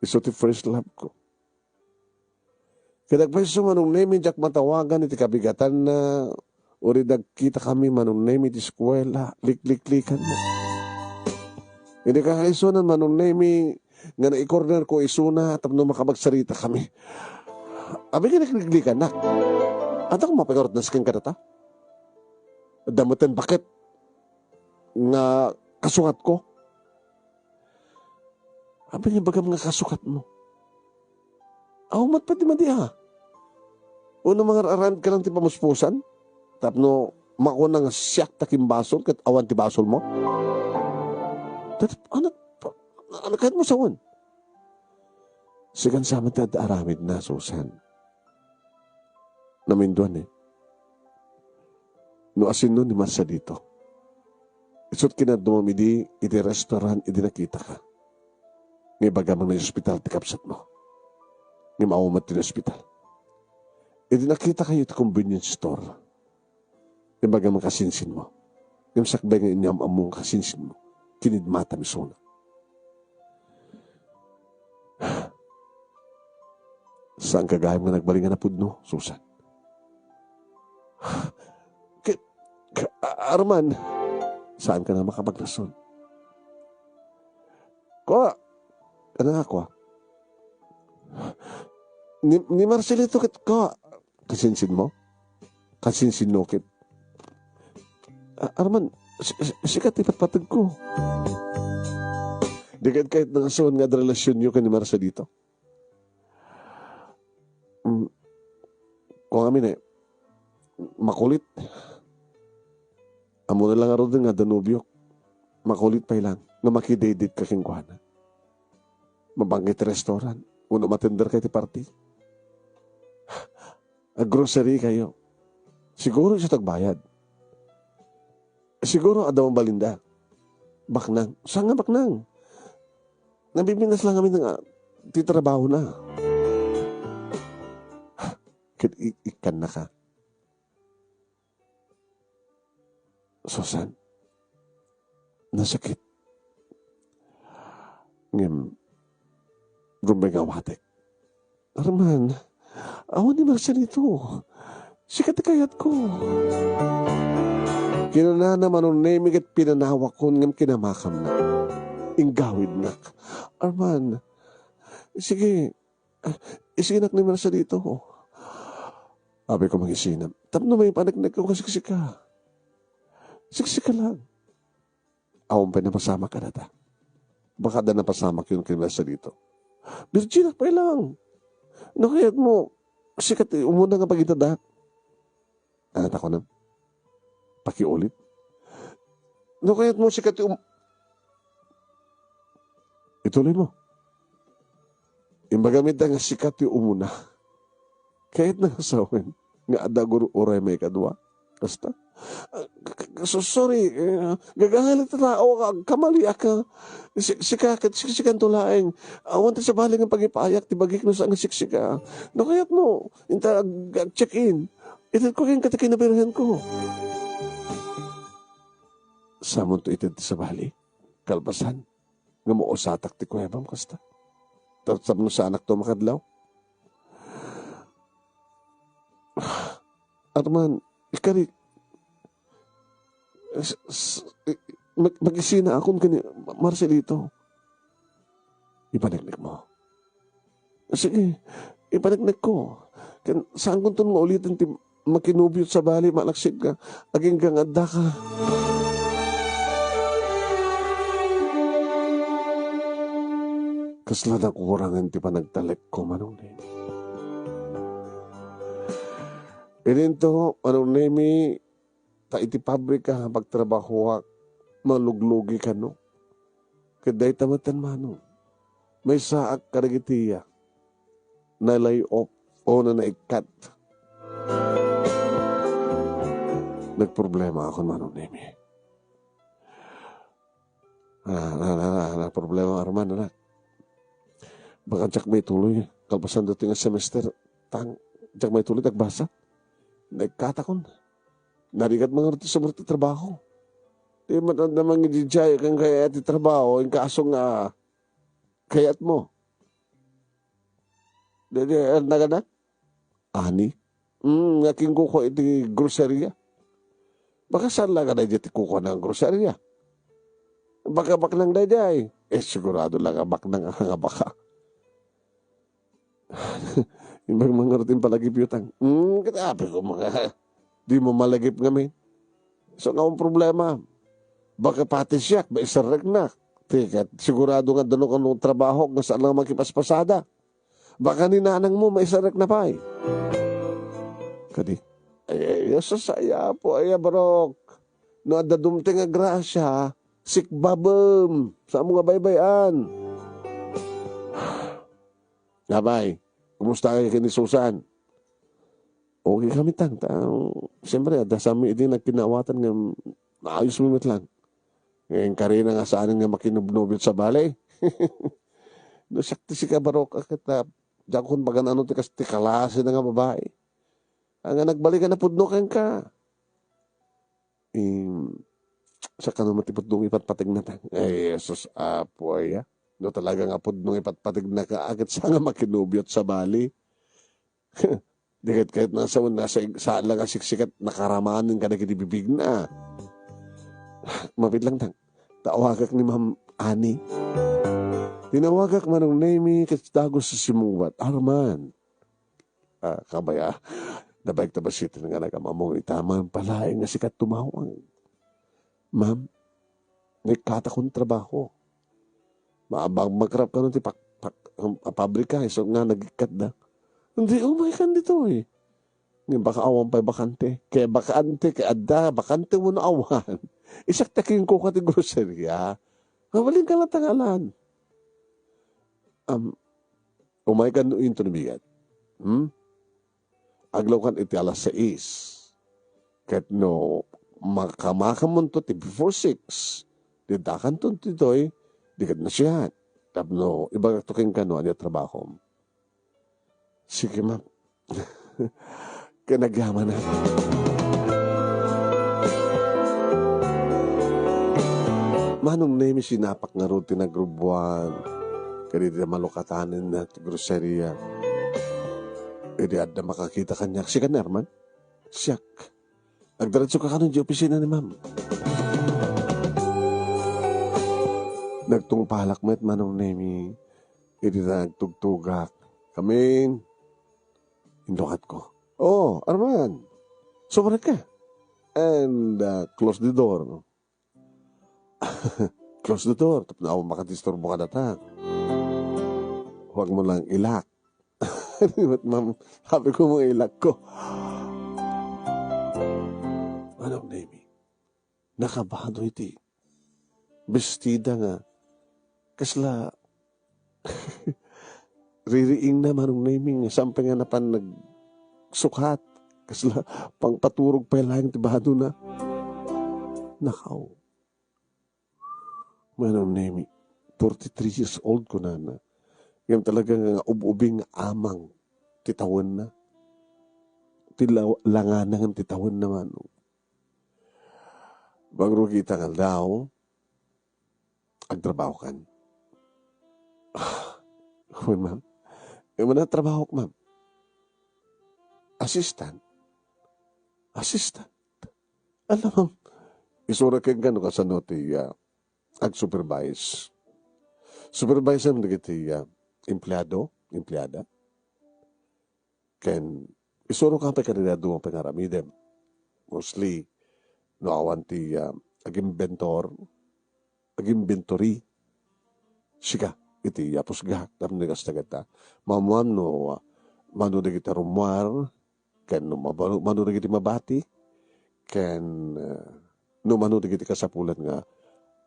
Isu ti first love ko. Ket agpayso, Manong Nemi, diak matawagan iti kabigatanna, uri dagkita kami, Manong Nemi, iti eskuela, likliklikan mo. Idi kakaisunan, Manong Nemi, nga naikorner ko isuna tapno makamagsarita kami. Abi nga likliklikannak. Adda ko mapangarutnas ken kadata? Adda met ti baket nga kasukat ko. Abi nga ibagam nga kasukat mo. Aw, mat pati madi, a. Uno, mangar-aramid ka lang ti pamuspusan? Tapno makuna nga siak ta kimbasol ket awan ti basol mo? Tat-, ano, pa-, Ano kayatmo sawen? Sikan sa met ti adda aramidna, Susan. Namindua ni, no asinno ni Marcelito. Isut' kinadduam idi iti restaurant idi nakitaka. Nga ibagam nga naospital ti kabsatmo. Ngem awan met ti naospital. Idi nakitakayo iti convenience store, ibagam nga kasinsinmo. Ngem sakbay nga inyam-ammom nga kasinsinmo, kinidmatam isuna. Saanka gayam nga nagbalin nga napudno, Susan? Ki-, ka-, a-, Arman, saanka nga makapaglason? Kua, ano nga kua? Ni, ni Marcelito ket kua, kasinsinmo? Kasinsinmo ket? A-, Arman, si-, si-, sika ti patpategko. Di ket kayatna nga sawen nga adda relasionyo ken ni Marcelito? Mm. Kua ngamin, eh, makulit. Ammona la ngaruden nga adda nobiok. Makulit pay lang nga makidate-date ka kenkuana. Mabangka iti restaurant. Wenno umatender ka iti party. Aggrocery kayo. Siguro isu ti agbayad. Siguro adda mabalinda. Baknang. Saan nga baknang? Nabibinas lang kami nga ti trabahona. Ket i-, ikkannaka. Susan, nasakit. Ngem, rumbeng nga awatek. Arman, awan ni Marcelito. Sika ti kayatko. Kinunana, Manong Nemi, ket pinanawakon ngem kinamakamnak. Inggawidnak. Arman, sige, isinak ni Marcelito. Apay ko mangisinam. Tapno maipaneknekko nga siksika. Siksika lang. Awan pay napasamak kadata. Baka adda napasamakyo ken ni Marcelito. Virginak pay lang. No kayatmo, sika ti umuna nga pagitadak. Ano ta kunam? Pakiulit. No kayatmo, sika ti um-, ituloy mo. Imbagam ita nga sika ti umuna. Kayatna nga sawen nga adda gur-uray maikadua. Kasta? Ah, k-, k-, so-, sorry, eh, gagalit ta tao, agkamaliak. Si-, sika ket siksikanto laeng. Awan ti sabali nga pangipaayek ti bagik no saan nga siksika. No kayatmo, inta ag-, ag-check-in. Itedko kenka ti kinabirhenko. Samonto ited ti sabali, kalpasan nga mausatak ti kuebam kasta. Tapno saanakto makadlaw. Arman, ikarik, s-, s-, i-, mag-, mag-isina akon ken ni Marcelito. Ipaneknekmo. Sige, ipaneknekko. Ken saankonton nga uliten ti makinobio, sabali malaksid nga agingga nga addaka. Kasla nakurangan ti panagtalekko, Manong Nemi. Idinto, Manong Nemi, ta iti pabrika nga pagtrabahoak, maluglugi kano. Ket dayta met, Manong, maysaak kadagiti na-lay off o na-cut. Nagproblemaakon, Manong Nemi. Ah, na, na, na, na, problema, Arman, anak. Baka diak maituloy. Kalpasan daytoy nga semester, tang, diak maituloy, nagbasa. Na-cut-akon. Narigat man ngarud ti sumrek ti trabaho. Di man, naman nga di jay, kang kaya ti trabaho, yung kaso nga, kayat mo. Di, di, ano na ka na? Ani? Hmm, nga kin kuko iti groceria. Baka saan lang ka na ti kuko ng groceria? Baka baknang dayjay. Eh, sigurado lang nga baknang nga baka. Imbag mangarot yung palagip yutang. Hmm, kita api ko mga, di mo malagip ngamin. So, nga akong problema. Baka pati siya, maisareknak. Tikat, sigurado nga dano kanong trabaho, nga saan lang makipaspasada. Baka ni nanang mo, maisarekna pay. Kadi, ay, ay, ay, sasaya po, ay, barok. No, adda dumteng nga grasya, Sikbabem, saan mo nga baybay-an? Abay, kumusta kayo ken ni Susan? Okay kami, tang. Ta, siyempre, adda sa mi idi nagkinaawatan nga maayos mi met lang. Ngayon, karina nga saan nga makinubnubit sa balay. No, siak ti sika, Barok, aket, ah, diak kun bagan ano ti kas-, ti kalasi na nga babae. Ang nga nagbalikan a pudno kenka. Im, sa kano man ti pudno nga ipatpategna, tang. Ay, Jesus, Apo, aya. No talaga nga pudno nga ipatpategna ka, aket sa nga makinubiot sa bali. Di ket, ket nasa, nasa, saan lang nga siksikat, nakaramanen kadagiti bibigna. Mapit lang, tang. Tawagak ni Ma'am Annie. Tinawagak, Manong Nemi, ket dagus sa simungbat. Arman. Ah, kabaya, nabaek ta basiten nga nagamamong ita, man palaeng nga sikat tumawag. Ma'am, nagkatakon trabaho. Maabang magrap kano ti pak-, pak-, um, a pabrika, isu nga nagikkat da. Hindi, umay kan ditoy. Nga baka awan pa'y bakante. Kaya bakante, kaya adda, bakante mo na awan. Isak ta king kuka ti groceria. Mabalin ka lang tangalan. Um, Umay kan no inton bigat. Hmm? Aglaw kan iti alas sais. Ket no makamakamon to ti before six, di dakan to ditoy, di ket nasiat. Tapno ibagak to ken kano, ania trabahom? Sige, ma'am. Ken agyaman na. Manong Nemi, sinapak ngarud ti nagrubuan. Kadi ti malukatanen na ti groceria. Idi adda makakita kaniak, sika, Herman? Siak. Agdiretso ka kano di opisina ni ma'am. Nagtungpalak met, Manong Nemi. Idi nagtugtugak. Come in. Inlukatko. Oh, Arman. Sumrek ka. And, uh, close the door. Close the door. Tapno awan makadisturbo kadata. Huwag mo lang ilak. Ma'am, sabi ko mo ilak ko. Manong Nemi, nakabado iti bestida nga kasla ririingna, Manong Nemi, nga sampay nga napan nagsukat, kasla pangpaturog pay laeng ti badona. Nakaw. Manong Nemi, forty-three years old, kunana. Ngem talaga nga ub-ubing nga amang ti tawenna. Ti law-, langana ngem ti tawenna, Manong. Mangrugi ita nga aldaw, agtrabaho kan. Wen, ma'am. Wen, ma'am, trabahok, ma'am. Assistant. Assistant. Alam, ma'am, isura ken kano kasano ti, ah, ag-supervise. Supervisor dagiti, ah, empleado, empleada. Ken isuro ka pay kadagiti adu nga pangaramidem. Mostly, no awan ti, ah, ag-inventor, ag-inventory, sika iti, ah, pusgak, tapno kas dagita. Maammoan no, ah, mano dagiti rummuar, ken no mabalo-, mano dagiti mabati, ken, ah, no mano dagiti kasapulan nga,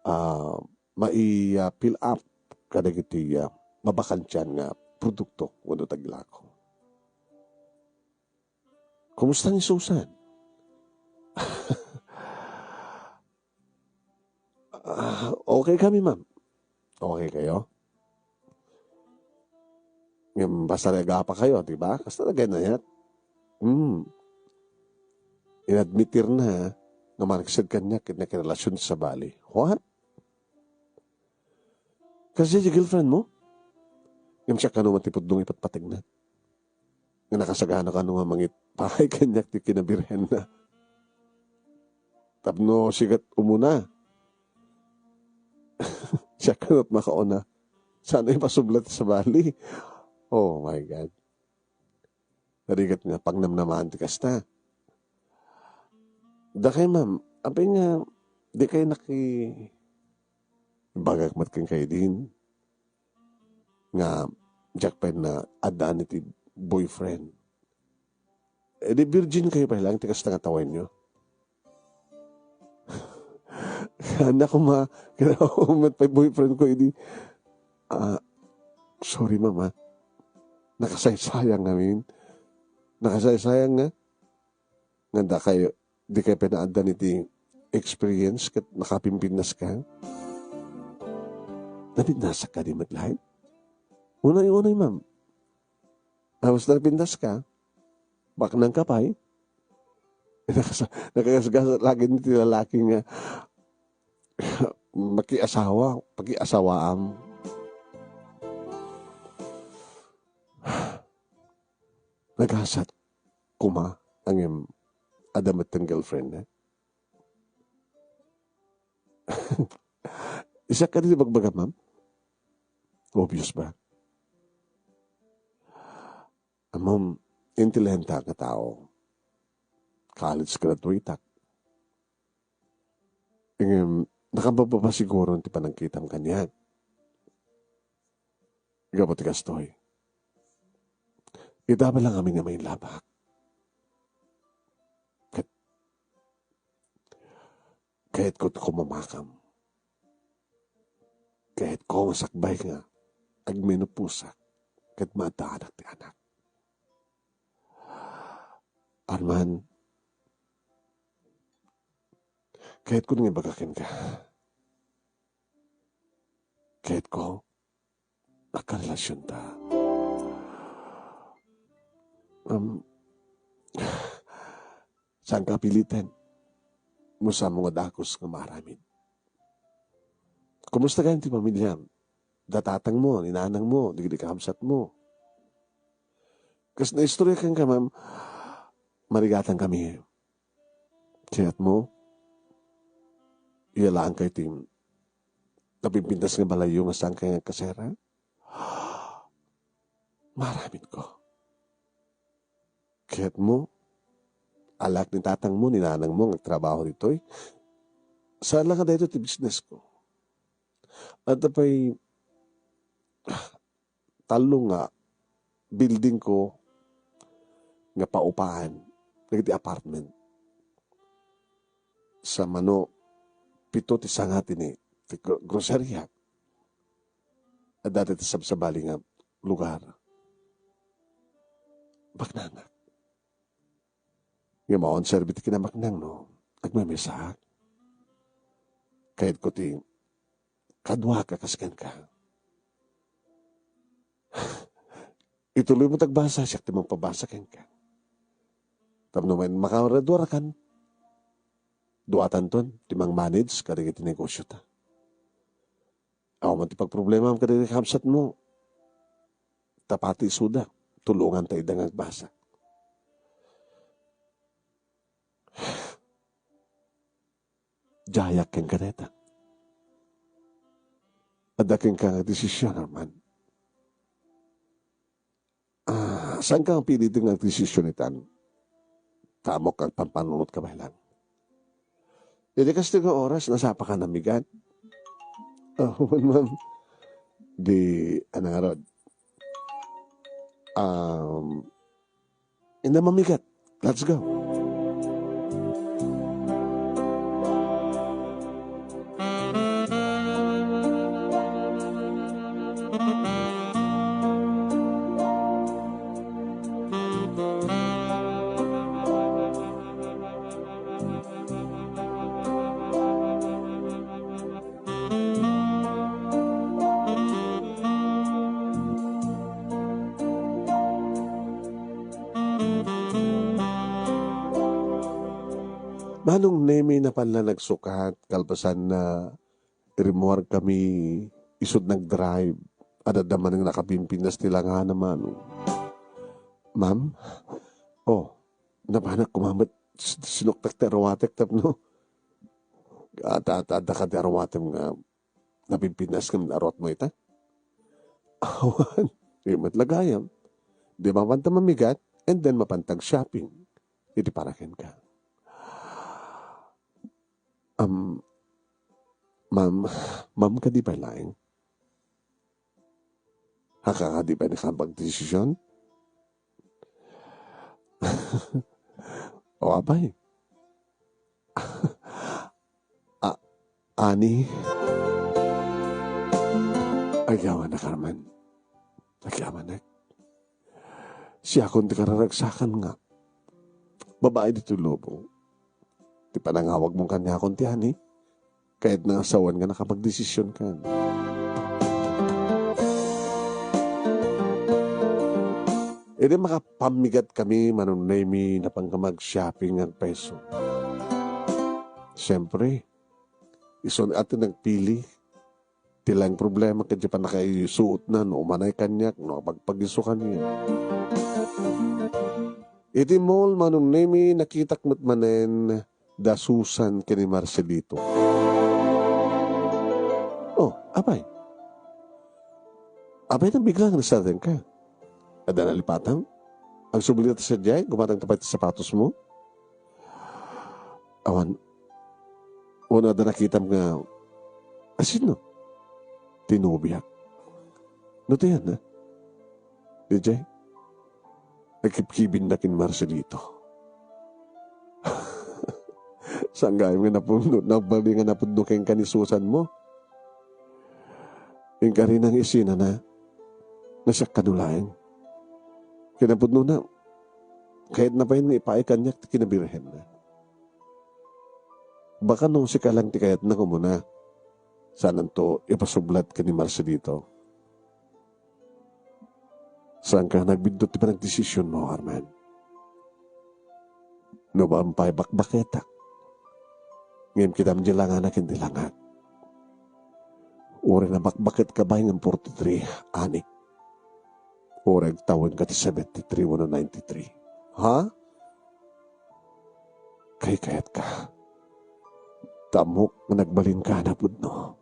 ah, mai-, ah, fill up kadagiti, ah, mabakantian nga produkto wenno tagilako. Kumusta ni Susan? Ah, okay kami, ma'am. Okay kayo? Ngem basta nagapa kayo, di ba? Kasta na ganyan. Hmm. Inadmitir na nga maneksad kaniak ket nakirelasyon sa bali. What? Kasi si girlfriend mo? Ngem siya kano man ti pudno nga ipatpategna. Nga nakasagana kano nga mangit-, paay kaniak ti kinabirhen na. Tapno sikat umuna. Siya kanat makauna. Sana ipasublat sa bali. Oh my God. Narigat nga pangnamnamaan ti kasta. Dakay, ma'am, apay nga, di kayo naki-, bagak met ken kayo din, nga diak pay na addaan iti boyfriend. Eh, di virgin kayo pay lang, ti kasta nga tawenyo. Kaana koma, kinaummet pay boyfriend ko idi. Ah, sorry, ma'am, ah. Nakasaysayang ngamin. Nakasaysayang nga. Nga dakayo, dikay pay naaddan iti experience ket nakapimpinnaska. Napinnasak kadi met laeng? Unay, unay, ma'am. Awas na napinnaska. Baknangka pay. Nakas-, nakagasgas lagi ti lalaki nga makiasawa, pakiasawaam. Nagasat koma, ngem adda metten girlfriend, eh. Isak kadi ti bagbaga, ma'am? Obvious ba? Ammom, intelihente nga tao. College graduate ak. Ngem, nakababa pa siguro ti panagkitam kaniak. Gapu ti kastoy. Ita pa lang amin nga mailabak. Ket, kayatko ti kumamakam. Kayatko nga sakbay nga agmenopausek ket maaddaak ti anak. Arman, kayatko nga ibaga kenka. Kayatko, agkarelasionta. Um, saanka piliten. Musa mo nga dakes nga maaramid. Kumusta gayam ti pamiliam? Da tatangmo, ni nanangmo, dagiti kakabsatmo. Kas naistorya kenka, ma'am, marigatan kami. Kayatmo, iyalaankayo ti napimpintas nga balayyo nga saankayo nga agkasera? Maaramidko. Kayatmo, alaak ni tatangmo, ni nanangmo nga agtrabaho ditoy. Saan la nga daytoy ti businessko. Adda pay tallo nga buildingko nga paupaan dagiti apartment. Sa mano, pito ti sanga ti ni-, ti gro-, groceria. Adda ti sabsabali nga lugar. Baknangak. Nga maunserbi ti kinabaknang no agmemisaak. Kayatko ti kaduak a kas kenka. Ituloy mo ti agbasa, siak ti mangpabasa kenka. Tapno main-, makagraduarakan, duatanton ti mangmanage kadagiti negosiota. Awan man ti pagproblemam kadagiti kabsatmo. Ta pati isuda, tulonganta ida nga agbasa. Diayak kenka dayta. Adda kenka nga desisyon, Arman. Ah, saanka nga piliten nga agdesisyon itan? Ta ammok nga agpampanunotka baay laeng. Iti kastoy nga oras, nasapaka namigat. Oh, ma'am. Di, ano nga rod? Um, Inda mamigat. Let's go. Manong Nemi, napan la nagsukat, kalpasan na rimmuarkami, isut' nag-drive, adda manen nakapimpinas ti langana, Manong. Ma'am? Oh, napanak kumamet, s-, sinuktak ti aruatek tapno. At, at, adda ka ti aruatem nga napimpinas ngem naruat mo ita? Awan, di met lagayam. Di mapanta mamigat, and then mapantag shopping. Iti para kenka. Am, ma'am, ma'am kadi pay laeng? Haka kadi pay nakapagdesisyon? O, apay? A-, Ani, agyamanak, Arman. Agyamanak. Siakon ti kararagsakan nga babai ditoy lubong. Ti panangawagmo kaniakon ti ani, kayatna nga sawen nga nakapagdesision kan. Idi makapammigat kami, Manong Nemi, napan nga mag-shopping nga agpeso. Siyempre, isu ni ate nagpili. Ti laeng problema ket di pannakaisuotna no umanay kaniak, no apagpag-isu kaniak. Iti mall, Manong Nemi, nakitak met manen da Susan ken ni Marcelito. Oh, apay? Apay nabigla nga nasaten ka? Adda nalipatam? Agsubli ta sadiay, gumatang ta pay ti sapatosmo? Awan, wenno adda nakitam nga, a, sino? Ti nobiak. No, ti yan, ha? Diay? Nagkibkibinda ken Marcelito. Saan gayam nga napudno, nagbalin nga napudno kenka ni Susan mo? Inkari nga isinana, nga siak kano laeng. Kinapudnona, kayatna pay nga ipaay kaniak ti kinabirhenna. Baka no sika lang ti kayatna nga umuna, saananto ipasublat ken ni Marcelito. Saanka nagbiddut ti panagdesisionmo, Arman? No baan pay bakbaketak, ngem kitam di langana ken di langak. Uray nabakbaket ka bay ngem forty-three, ani. Uray agtawenka ti seventy-three wenno ninety-three. Ha? Kaykayatka. Ta ammok nga nagbalinka a napudno.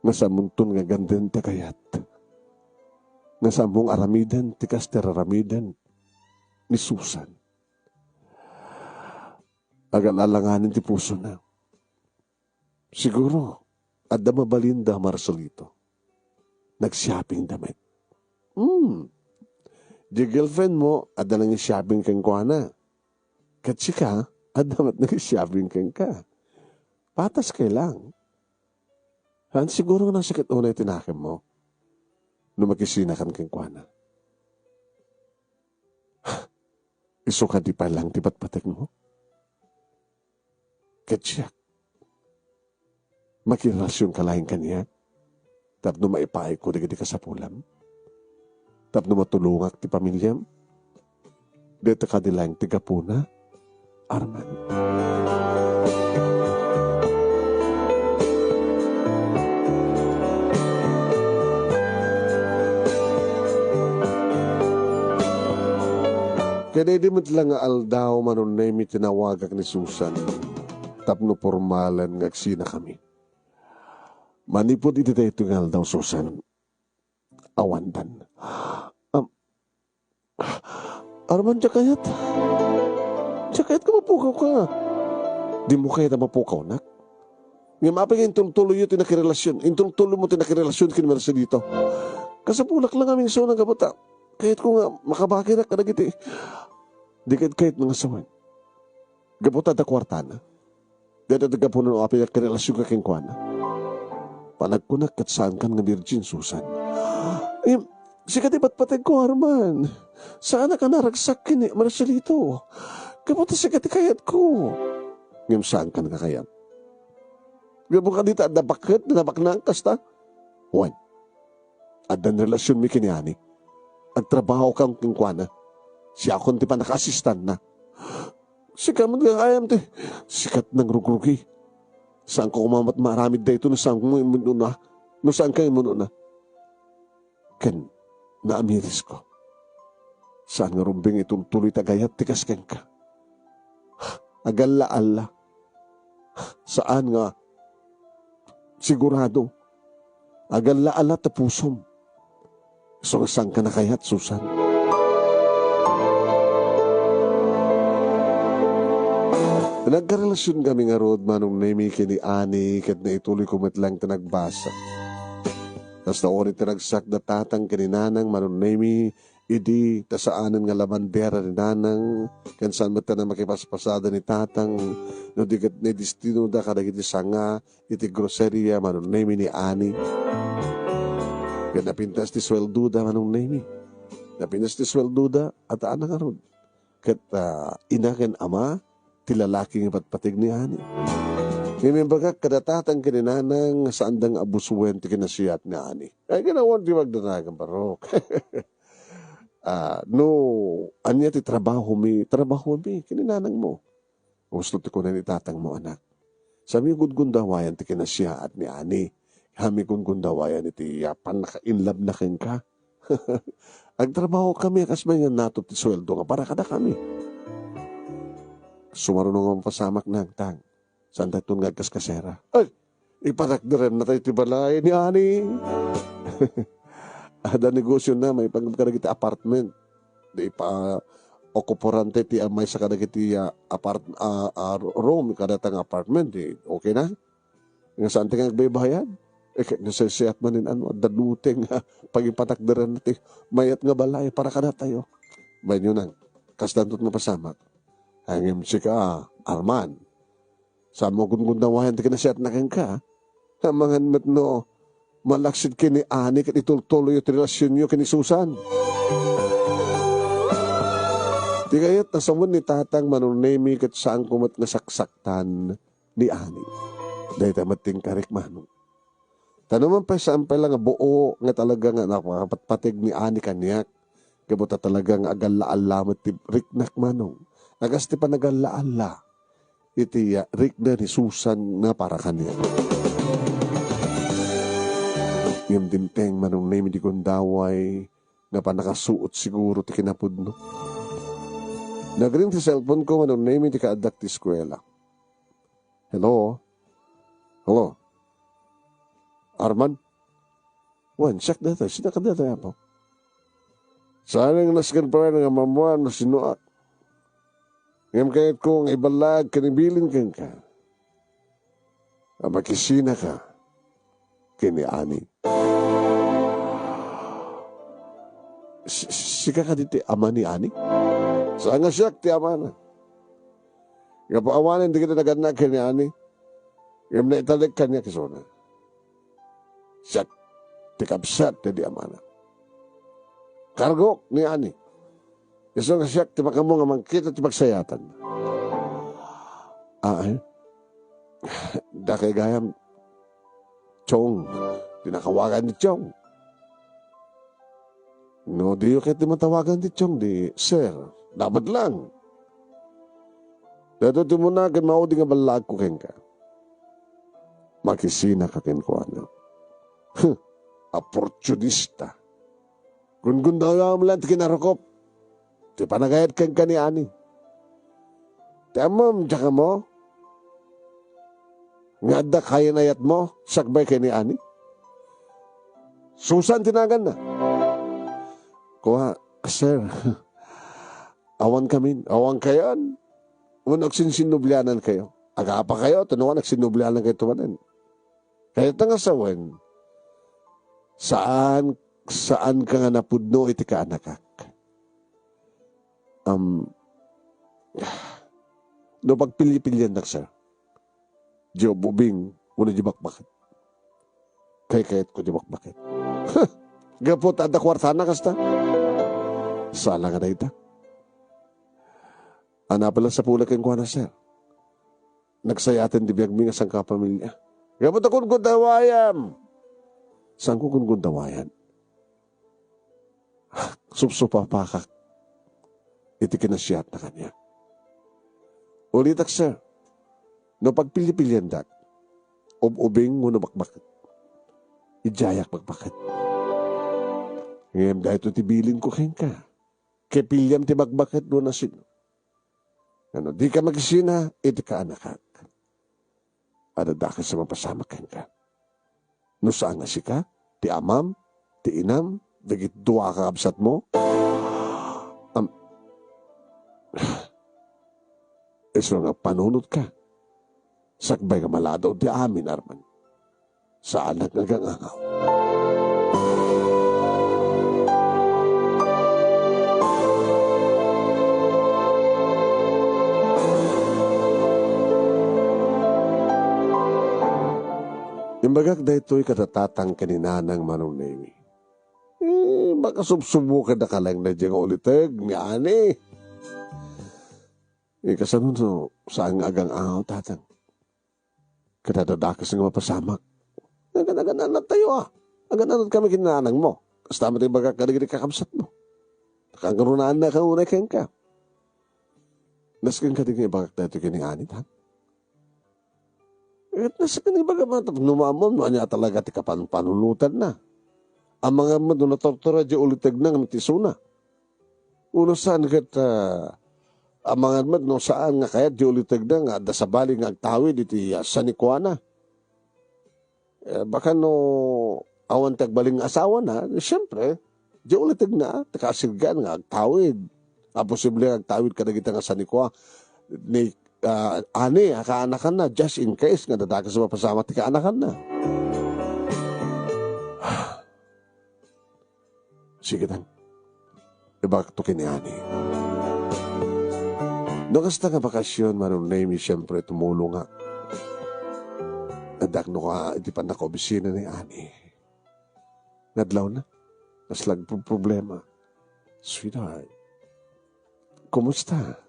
Nga saanmonton nga ganden ti kayat. Nga saanmo nga aramiden ti kas ti raramiden ni Susan. Agal-alanganen ti pusona. Siguro, adda mabalinda, Marcelito. Nag-shoppingda met. Hmm. Di girlfriend mo, adda nang-shopping kenkuana. Ket sika, adda met nang-shopping kenka. Patas kay lang. Han, siguro nga nasaket unay ti nakemmo no makisinakan kenkuana. Isu kadi pay lang ti patpategmo? Ket siak, makirelasionka laeng kaniak tapno maipaayko dagiti kasapulam? Tapno matulongak ti pamiliam? Dayta kadi laeng ti gapuna, Arman? Ken idi met la nga aldaw, Manong Nemi, tinawagak ni Susan tapno pormalan nga agsinakami. Manipud iti daytoy nga aldaw, Susan, awandan. Am, Arman, diak kayat. Diak kayat nga mapukawka. Dimo kayat a mapukawnak? Ngem apay nga intultuloyyo ti nakirelasion? Intultuloymo ti nakirelasion ken Marcelito. Kasapulak la nga mingsuona gapu ta kayatko nga makabaginak kadagiti di kayatna nga sawen. Gapu ta adda kuartana. Dayta ti gapuna no apay a karelasionka kenkuana. Panagkunak ket saankan nga birgin, Susan. Em, sika ti patpategko, Arman. Saanak a naragsak ken ni Marcelito. Gapu ta sika ti kayatko. Ngem saankan nga kayat. Gapu kadi ta adda baket nga nabaknang kasta? Wen. Addan relasionmi ken ni Ani. Agtrabahokan kenkuana. Siakon ti pannakaasistanna. Sika met nga ayan ti sikat nang rugrugi. Saanko koma met maaramid daytoy no saanmo immunona, no saanka immunona. Ken naamirisko. Saan nga rumbeng itultuloy ti agayat ti kas kenka. Agalla-alla. Saan nga sigurado. Agalla-alla ta pusom. Isu nga saanka nakayat, Susan. Nagkarelasionkami ngarud, Manong Nemi, ken ni Ani, ket naituloyko met laeng ti nagbasa. Kasta unay ti ragsak da tatang ken ni nanang, Manong Nemi, idi ta saanen nga labandera ni nanang, ken saan met a makipaspasada ni tatang, no di ket naidestinoda kadagiti sanga iti groceria Manong Nemi ni Ani. Ken napintas ti sueldoda Manong Nemi. Napintas ti sueldoda, adda a nangarud. Ket, ah, ina ken ama ti lalaki nga patpateg ni Ani. Ngem imbagak kada tatang ken ni nanang nga saanda nga abusoen ti kinasiat ni Ani. Ay, ginawan ti magdanagan, barok. Ah, no, ania ti trabahomi, trabahomi, ken ni nanangmo. Husto ti kuna ni tatangmo, anak. Saanmi gundgundawayan ti kinasiat ni Ani. Saanmi gundgundawayan iti, ah, pannaka-inlove na kenka. Agtrabaho kami, a kas may nga natop ti sueldo nga para kada kami. Sumaruno nga mapasamak nangtang. Saan dayton nga agkaskasera? Ay, ipatakderenna tayo ti balay ni Ani. Ada negosyo na, maipanggap kadagiti apartment. Di pa okuporan tayo ti, ah, maysa kadagiti, ah, apart-, ah, ah, room, kada tang apartment, di okay na? Nga saan ti nga agbaybayad? Eh, ket nasaysayaat manen, ano, adda lute nga pagipatakderan ti mayat nga balay para kadatayo. Bainyo nang, kasdanto ti mapasamak. Ngem sika, Arman, saanmo gundgundawayan ti kinasiatna kenka. Amangan met no malaksid ken ni Ani ket itultuloyyo ti relasionyo ken ni Susan. Ti kayat a sawen ni Tatang Manong Nemi ket saanko met nga saksaktan ni Ani. Dayta met ti inkarik, Manong. Ta no man pay, saan pay la nga buo nga talaga nga napakapatpateg ni Ani kaniak. Gapu ta talaga nga agalla-alla met ti riknak, Manong. A kas ti panagalla-alla iti, ah, rikna ni Susan nga para kaniak. Ngem dimteng, Manong Nemi, ti gundaway nga pannakasuot siguro ti kinapudno. Nagring ti cellphone ko, Manong Nemi, ti kaaddak ti eskuela. Hello? Hello? Arman? Wen, siak daytoy. Sino ka daytoy, Apo? Saan nga nasken pay nga mamuan no sinoak. Ngem kayatko nga iballaak ken ibilin kenka a makisinaka ken ni Ani. Si-, sika kadi ti ama ni Ani? Saan nga siak ti amana. Gapu awanen dagiti nagannak ken ni Ani, ngem naitalek kaniak isuna. Siak ti kabsat ti amana. Kargok ni Ani. Isu nga siak ti makaammo nga mangkita ti pagsayaatan. Ah, eh? Dakay gayam, Chong. Pinakawagan ni Chong. No, diyo ket ti matawagan ti Chong, di, sir. Dapat lang. Daytoy ti umuna ken maudi nga ballaagko kenka. Makisinaka kenkuana. Huh, oportunista. Gundgundawam lang ti kinarukop. Ti panagayat kenka ni Ani. Ti ammom, diak ammo nga adda kayan-ayatmo sakbay ken ni Ani. Susan ti naganna. Kua, sir, awan kamin, awan kayon. Wenno agsinsinnublianan kayo. Agapa kayo, ta no, agsinnublianan kayo tumanen. Kayat nga sawen, saan, saan ka nga napudno iti kaanakak. Am, no pagpilipiliannak, sir, di ubing wenno di bakbaket. Kaykayatko di bakbaket. Gapu ta adda kuartana kasta. Sala nga dayta. Ania pay la sapula kenkuana, sir. Nagsayaten ti biagmi nga sangkapamilya. Gapu ta gundgundawayam. Saanko gundgundawayan? Supsupapakak iti kinasiatna kaniak. Ulitak, sir, no pagpilipiliandak, ub-ubing wenno bakbaket, idiayak bakbaket. Ngem daytoy ti bilinko kenka. Kipiliam ti bakbaket wenno sino. Ngem no dika makisina iti kaanakak, adda dakes a mapasamak kenka. No saan nga sika, ti amam, ti inam, dagiti dua a kakabsatmo, am-, isu nga panunotka, sakbay nga maladaw ti amin, Arman. Saanak nga agangaw. Imbagak daytoy kada tatang ken ni nanang Manong Nemi. Eh, makasubsubokan da ka laeng daydiay nga uliteg ni Ani. Eh, kasano no saan nga agang-angaw, tatang? Kada dadakes nga mapasamak. Agan-agan-anat tayo, ah. Agan-anat kami ken nanang mo. Kasta met imbagak kadagiti kakabsat mo. Nakangrunaan na ka unay kenka. Nasken kadi nga ibagak daytoy ken ni Ani, tang? Ket nasken ibaga man, tapno maammo no ania talaga ti kapan-, panunotanna. Amangan met no natortura di ulitegna ngem ti isuna. Uno saan ket, ah, amangan met no saan nga kayat di ulitegna nga adda sabali nga agtawid iti, ah, sanikuana. Eh, baka no awan ti agbalin nga asawana, siempre, di ulitegna, ti kasirgan nga agtawid. A posible nga agtawid kadagita nga sanikua ni, ah, Ani a kaanakanna, just in case nga dadakes a mapasamak ti kaanakanna. Sige, tang. Ibagakto ken ni Ani. No kasta nga bakasion, Manong Nemi, siyempre, tumulong nga. Addak no ka iti pannakaobisina ni Ani. Nadlaw na. Kasla agproblema. Sweetheart, kumusta?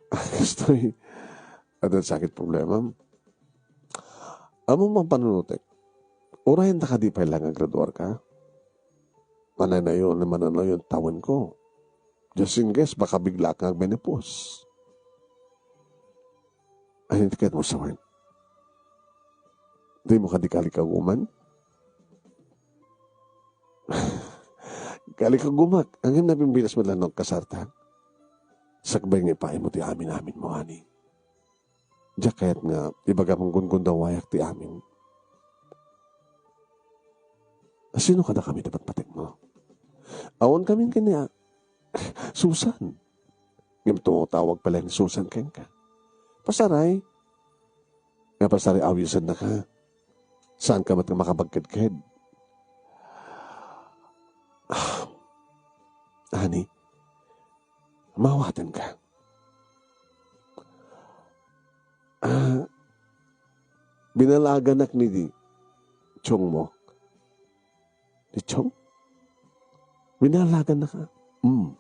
Kastoy, adda sakit problema. Ammom panunotek. Uray, anta kadi pay laeng nga graduarka? Mananayon, mananayon tawenko. Just in case, baka bigla kang agmenopause. Ay, hindi ka mo sawen. Di mo kadi kalikaguman? Kalikagumak, angem nabimbinas met laeng no agkasarta. Sakbay nga ipaay mo ti amin-amin mo, Ani. Diak kayat nga ibagam gundgundawayak ti amin. Sino kadakami ti patpatekmo? Awan kamin ken ni a-, Susan. Ngem tumatawag pay laeng ni Susan kenka. Pasaray. Nga pasaray, awisennaka. Saanka met nga makabagkedked. Ani, mawatenka. Ah, binalaganak ni di Chong mo. Ni Chong? Binalagannaka? Hmm.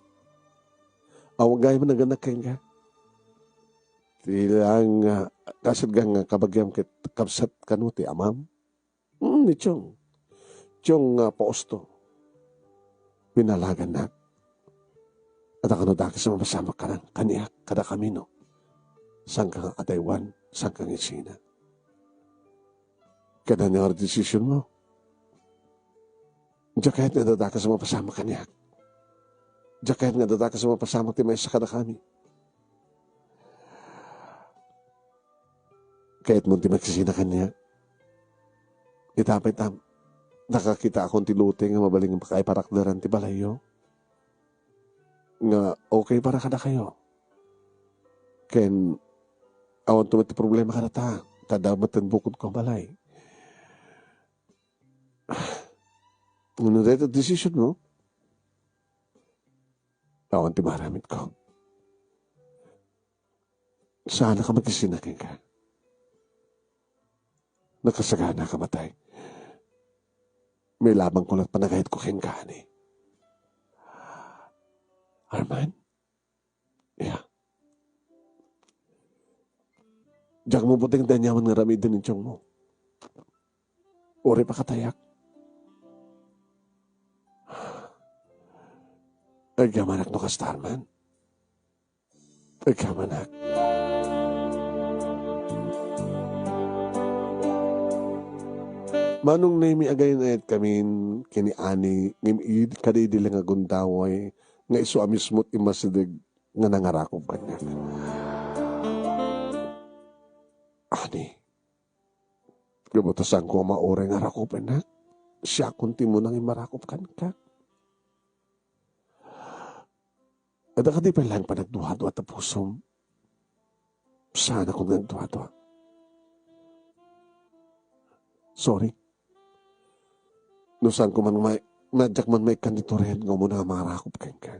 Awan gayam naganak kenka? Ti lang, ah, kasirgan nga kabagiam ket kabsat kano ti amam? Mm, ni Chong. Chong nga pausto. Binalagannak. Adda kano dakes a mapasamak kanan-, kaniak, kadakami, no? Saanka nga adaywan, saanka nga isina. Ket ania nga desisyon mo? Diak kayat nga adda dakes a mapasamak kaniak. Diak kayat nga adda dakes a mapasamak ti maysa kadakami. Kayatmo ti makisina kaniak? Ita pay ta, nakakitaakon ti lote nga mabalin nga pakaiparakderan ti balayyo. Nga okay para kadakayo. Ken awan to met ti problema kadata, ta adda met ti bukodko a balay. Ngem no dayta ti desisyon mo, awan ti maaramidko. Saanka makisina kenka. Nakasaganaka, matay. Mailabangko laeng panagayatko kenka, Ani. Arman? Ya. Diak mabuting ti aniaman nga aramiden ni Chong mo. Uray pakatayak. Agyamanak no kasta, Arman. Agyamanak. Manong Nemi, agayan-ayat kamin ken ni Ani, ngem idi, kadidi la nga gundaway, nga isu a mismo ti immasideg nga nangarakop kaniak. Ani, gapu ta saanko a mauray nga arakupennak, siakon ti umuna nga immarakop kenka. Adda kadi pay laeng panagduadua ta pusom? Saanakon nga agduadua. Sorry. No saanko man may, no diak man maikkan ditoy nga umuna nga mangarakop kenka.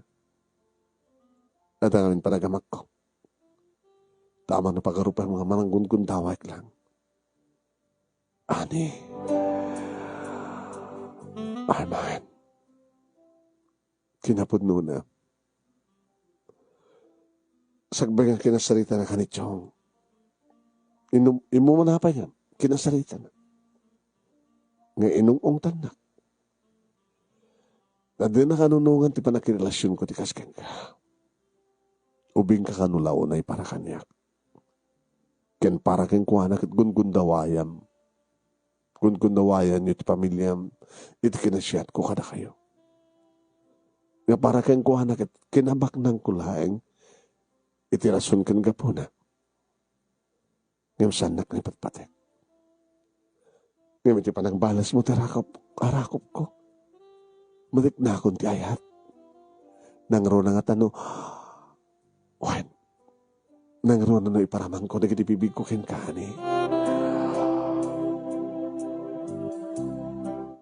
Adda ngamin panagamakko. Ta amangan no pagarupiam nga manggundawayek laeng. Ani, Arman, kinapudnona, sakbay nga kinasaritana kanichong, inum-, imumuna pay nga kinasaritana nga inung-ungtannak. Adda na kanunongan ti pannakirelasionko ti kas kenka. Ubingka kano la unay para kaniak. Ken para kenkuana ket gundundawayam. Gungundawayanyo ti pamiliam iti kinasiatko kadakayo. Nga para kenkuana ket kinabaknangko laeng iti rason ken gapuna. Ngem saannak nga ipatpatek. Ngem iti panangbalesmo ti arakop-, arakopko, matiknakon ti ayat. Nangruna nga tano, wen, nangruna no iparamangko dagiti bibigko kenka, ani.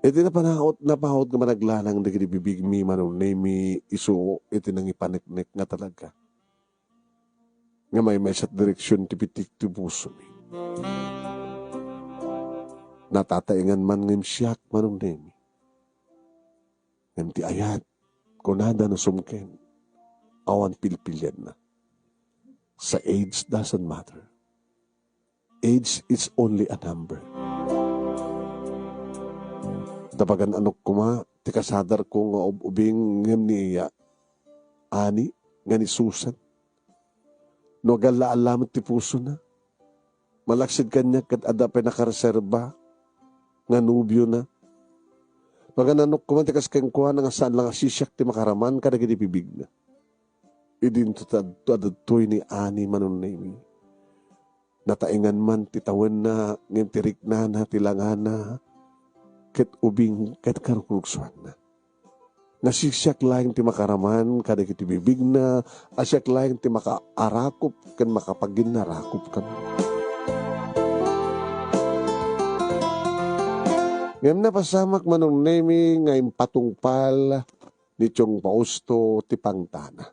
Iti napanaot, napaut nga managlanang dagiti bibigmi, Manong Nemi, isu iti nangipaneknek nga talaga nga maymaysa ti direksion ti pitik ti pusomi. Natataengan man ngem siak, Manong Nemi. Ngem ti ayat, kunada no sumken, awan pilpilianna. Sa age doesn't matter. Age is only a number. Dapagan-anok koma ti kasadarko nga ub-ubing ngem ni iya, ani nga ni Susan. No agalla-alla met ti pusona, malaksid kaniak ket adda pay nakareserba nga nobiona. Pagan-anok koma ti kas kenkuana nga saan la nga sisiak ti makaraman kadagiti bibigna. Idinto ti ad-, adtoy ni Ani, Manong Nemi. Nataengan man ti tawenna, ngem ti riknana, ti langana, ket ubing ket karukrusuanna. Nga sisiak laeng ti makaraman kadagiti bibigna, a siak laeng ti makaarakop ken makapaginnarakop kaniak. Ngem napasamak, Manong Nemi, nga impatungpal ni Chong Fausto ti pangtana.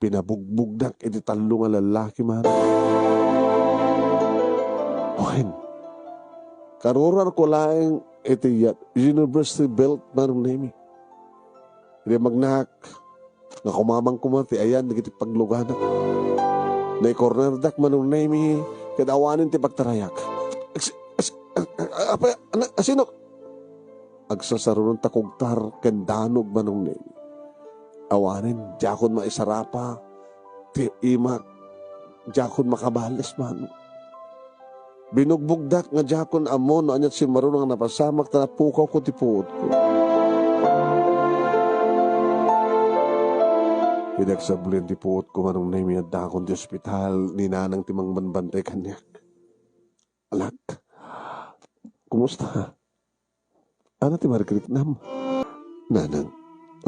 Pinabugbugdak iti tallo nga lallaki man. Wen, karurarko laeng iti ya-, university belt, Manong Nemi. Idi magnak, nga kumamang koma ti ayan dagiti pagluganak. Naikornerdak, Manong Nemi, ket awanen ti pagtarayak. As-, as-, a-, a-, apa, ana, asino? Agsasarunon ta kugtar ken danog, Manong Neng. Awanen, diakon maisarapa ti imak, diakon makabales, Manong. Binugbugdak nga diakon ammo no ania ti simmaruno nga napasamak ta napukawko ti puotko. Idi agsablen ti puotko, Manong Neng, addakon ti ospital, ni Nanang ti mangbanbantay kaniak. Anak, kumusta? Ania ti marikriknam? Nanang,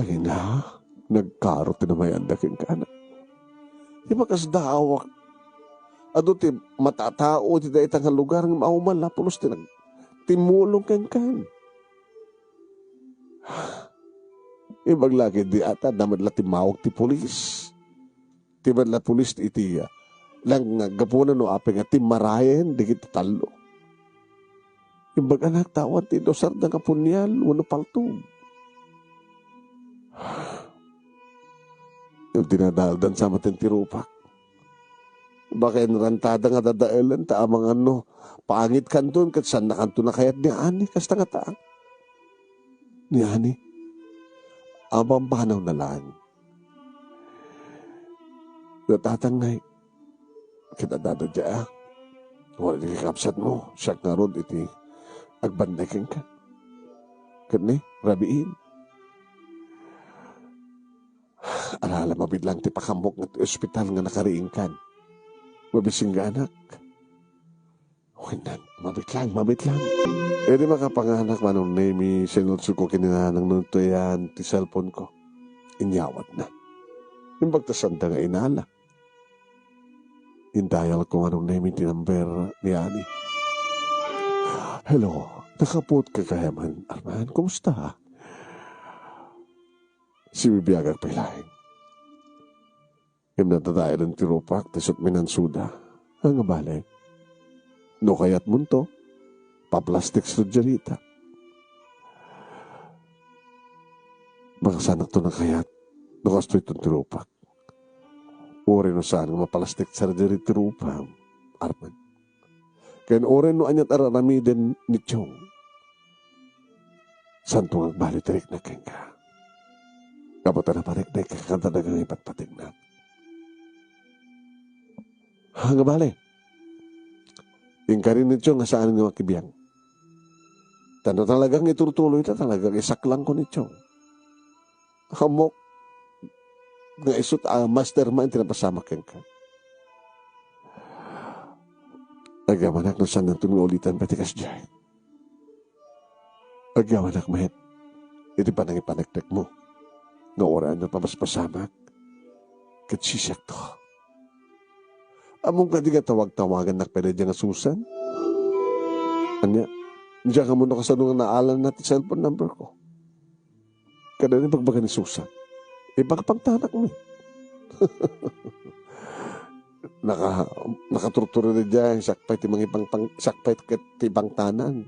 ay na, nagkarot ti namayanda kenka, anak. Ti makasdaawak, adu ti matatao iti dayta nga lugar nga mauman la pulos ti nag-, timmulong kenkan. Imbag la ketdi ata, adda met la timmawag ti pulis. Ti met la pulis iti, ah, lang gapuna no apay nga timmarayen dagiti tallo. Imbag anak, ta awan ti inusarda nga punyal wenno paltog. Dinadaldan sa maten ti rupak. Baka inrantada nga dadaelen ta amangan no pangitkanton ket saannakanto nakayat ni Ani, kasta nga taa. Ni Ani, a, bambanawna laeng. Tatang ngay, ket adda daydiay, a? Wala ti kakabsatmo, siak ngarud iti agbannay kenka. Ket ni, rabiin. Ala, ala, mabitlang ti pakaamok nga ti ospital nga nakariingkan. Mabisinga, anak. Wen, mabitlang, mabitlang. Idi makapanganak, Manong Nemi, sinulsol ko ken ni Nanang no tuyan ti cellphone ko. Inyawatna. Imbag ta sanda nga inala. Indayal ko, Manong Nemi, ti number ni Ani. "Hello, nakapuot ka kaya man, Arman? Kumusta?" Sibibiagak pay laeng. Ngem nadadaelen ti rupak, ta isut' minansuda. Ania nga bale? No kayatmonto, Paplastik sa jarita. Baka saanakto nakayat no kastoy ti rupak. Uray no saan nga maplastik sa jarita ti rupa, Arman. Ken uray no aniat ar-aramiden ni Chong. Saanto nga agbali ti riknak kenka. Gapu ta napariknak ka, talaga nga ipatpategnak. Ha, nga bale. Inkari ni Chong nga saan nga makibiang. Ta no talagang iturtuloy ta, talagang isaklangko ni Chong. Ammok nga isu a mastermind ti napasamak kenka. Agyamanak no saanto nga ulitan pay ti kasdiay. Agyamanak met iti panangipaneknekmo nga uray ania ti mapaspasamak ket siakto. Ammom kadi nga tawag-tawagannak pay daydiay nga Susan? Ania, diak ammo no kasano nga naalanna ti cellphone number ko. Kada ni pagbaga ni Susan, ipangpangtanak mi. Naka-, nakaturturi daydiay, siak pay ti mangipangpang-, siak pay ket ti pangtanan.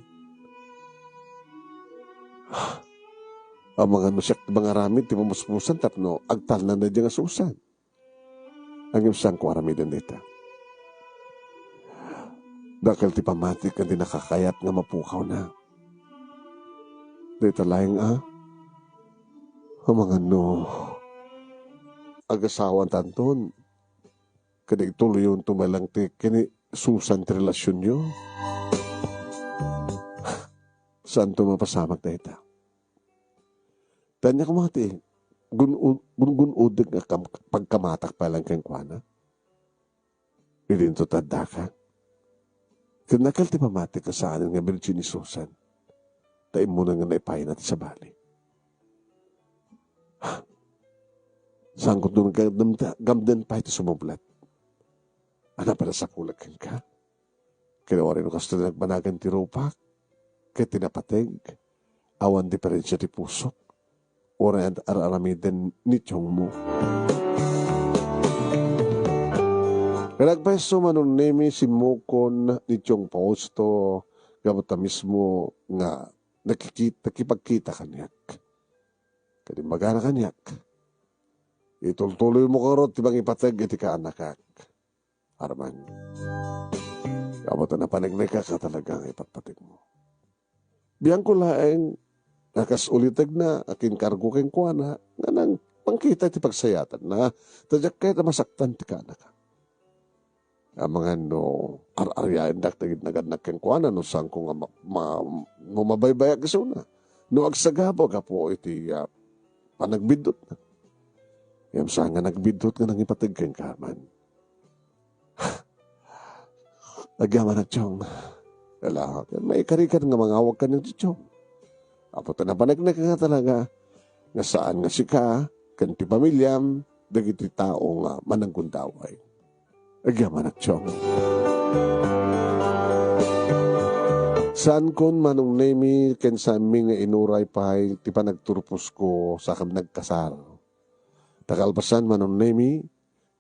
Amangan no siak ti mangaramid ti pamuspusan tapno agtalna daydiay nga Susan. Ngem saanko aramiden dayta. Dakkel ti pammatik ken ti nakakayat nga mapukawna. Dayta laeng a, amangan no agasawatanton, ket igtuloyonto met laeng ti ken ni Susan ti relasionyo. Saanto mapasamak dayta. Ta ania koma ti gun-, gun-, gun-, udek nga kam-, pagkamatak pay laeng kenkuana? Idinto ti addaka. Ket dakkel ti pammatik nga saanen nga birgin ni Susan. Ta immunan nga naipayna ti sabali. Saanko nga gamden pay ti sumublet. Ania pay ti sapulan kenka? Ket uray no kastoy ti nagbanagan ti rupak ket ti napateg, awan diferensia ti pusok, uray ar-aramiden ni Chongmo. Ket agpayso, Manong Nemi, simmukon ni Chong Fausto, gapu ta mismo nga nakikit-, nakipagkita kaniak. Ket imbagana kaniak, "Itultuloymo ngarud ti mangipateg iti kaanakak." Arman. Gapu ta napaneknekak a talaga nga ipatpategmo. Biangko laeng nga kas ulitegna a kinkargo kenkuana nga nangpangkita iti pagsayaatna, ta diak kayat a masaktan ti kaanakak. Amangan no ar-ariaendak dagiti nagannak kenkuana no saanko nga ma-, ma-, no mabaybayak isuna. No agsagaba gapu iti, ah, panagbiddutna. Ngem saan nga nagbiddut nga nangipateg kenka, Arman. Agyamanak, Chong. Ala, maikarikan nga mangawag kaniak, Chong. Gapu ta napaneknek nga talaga nga saan nga sika ken ti pamiliam dagiti tao nga mananggundaway. Agyamanak, Chong. Saankon, Manong Nemi, ken saanmi nga inuray pay ti panagturposko sa kam nagkasar. Ta kalpasan, Manong Nemi,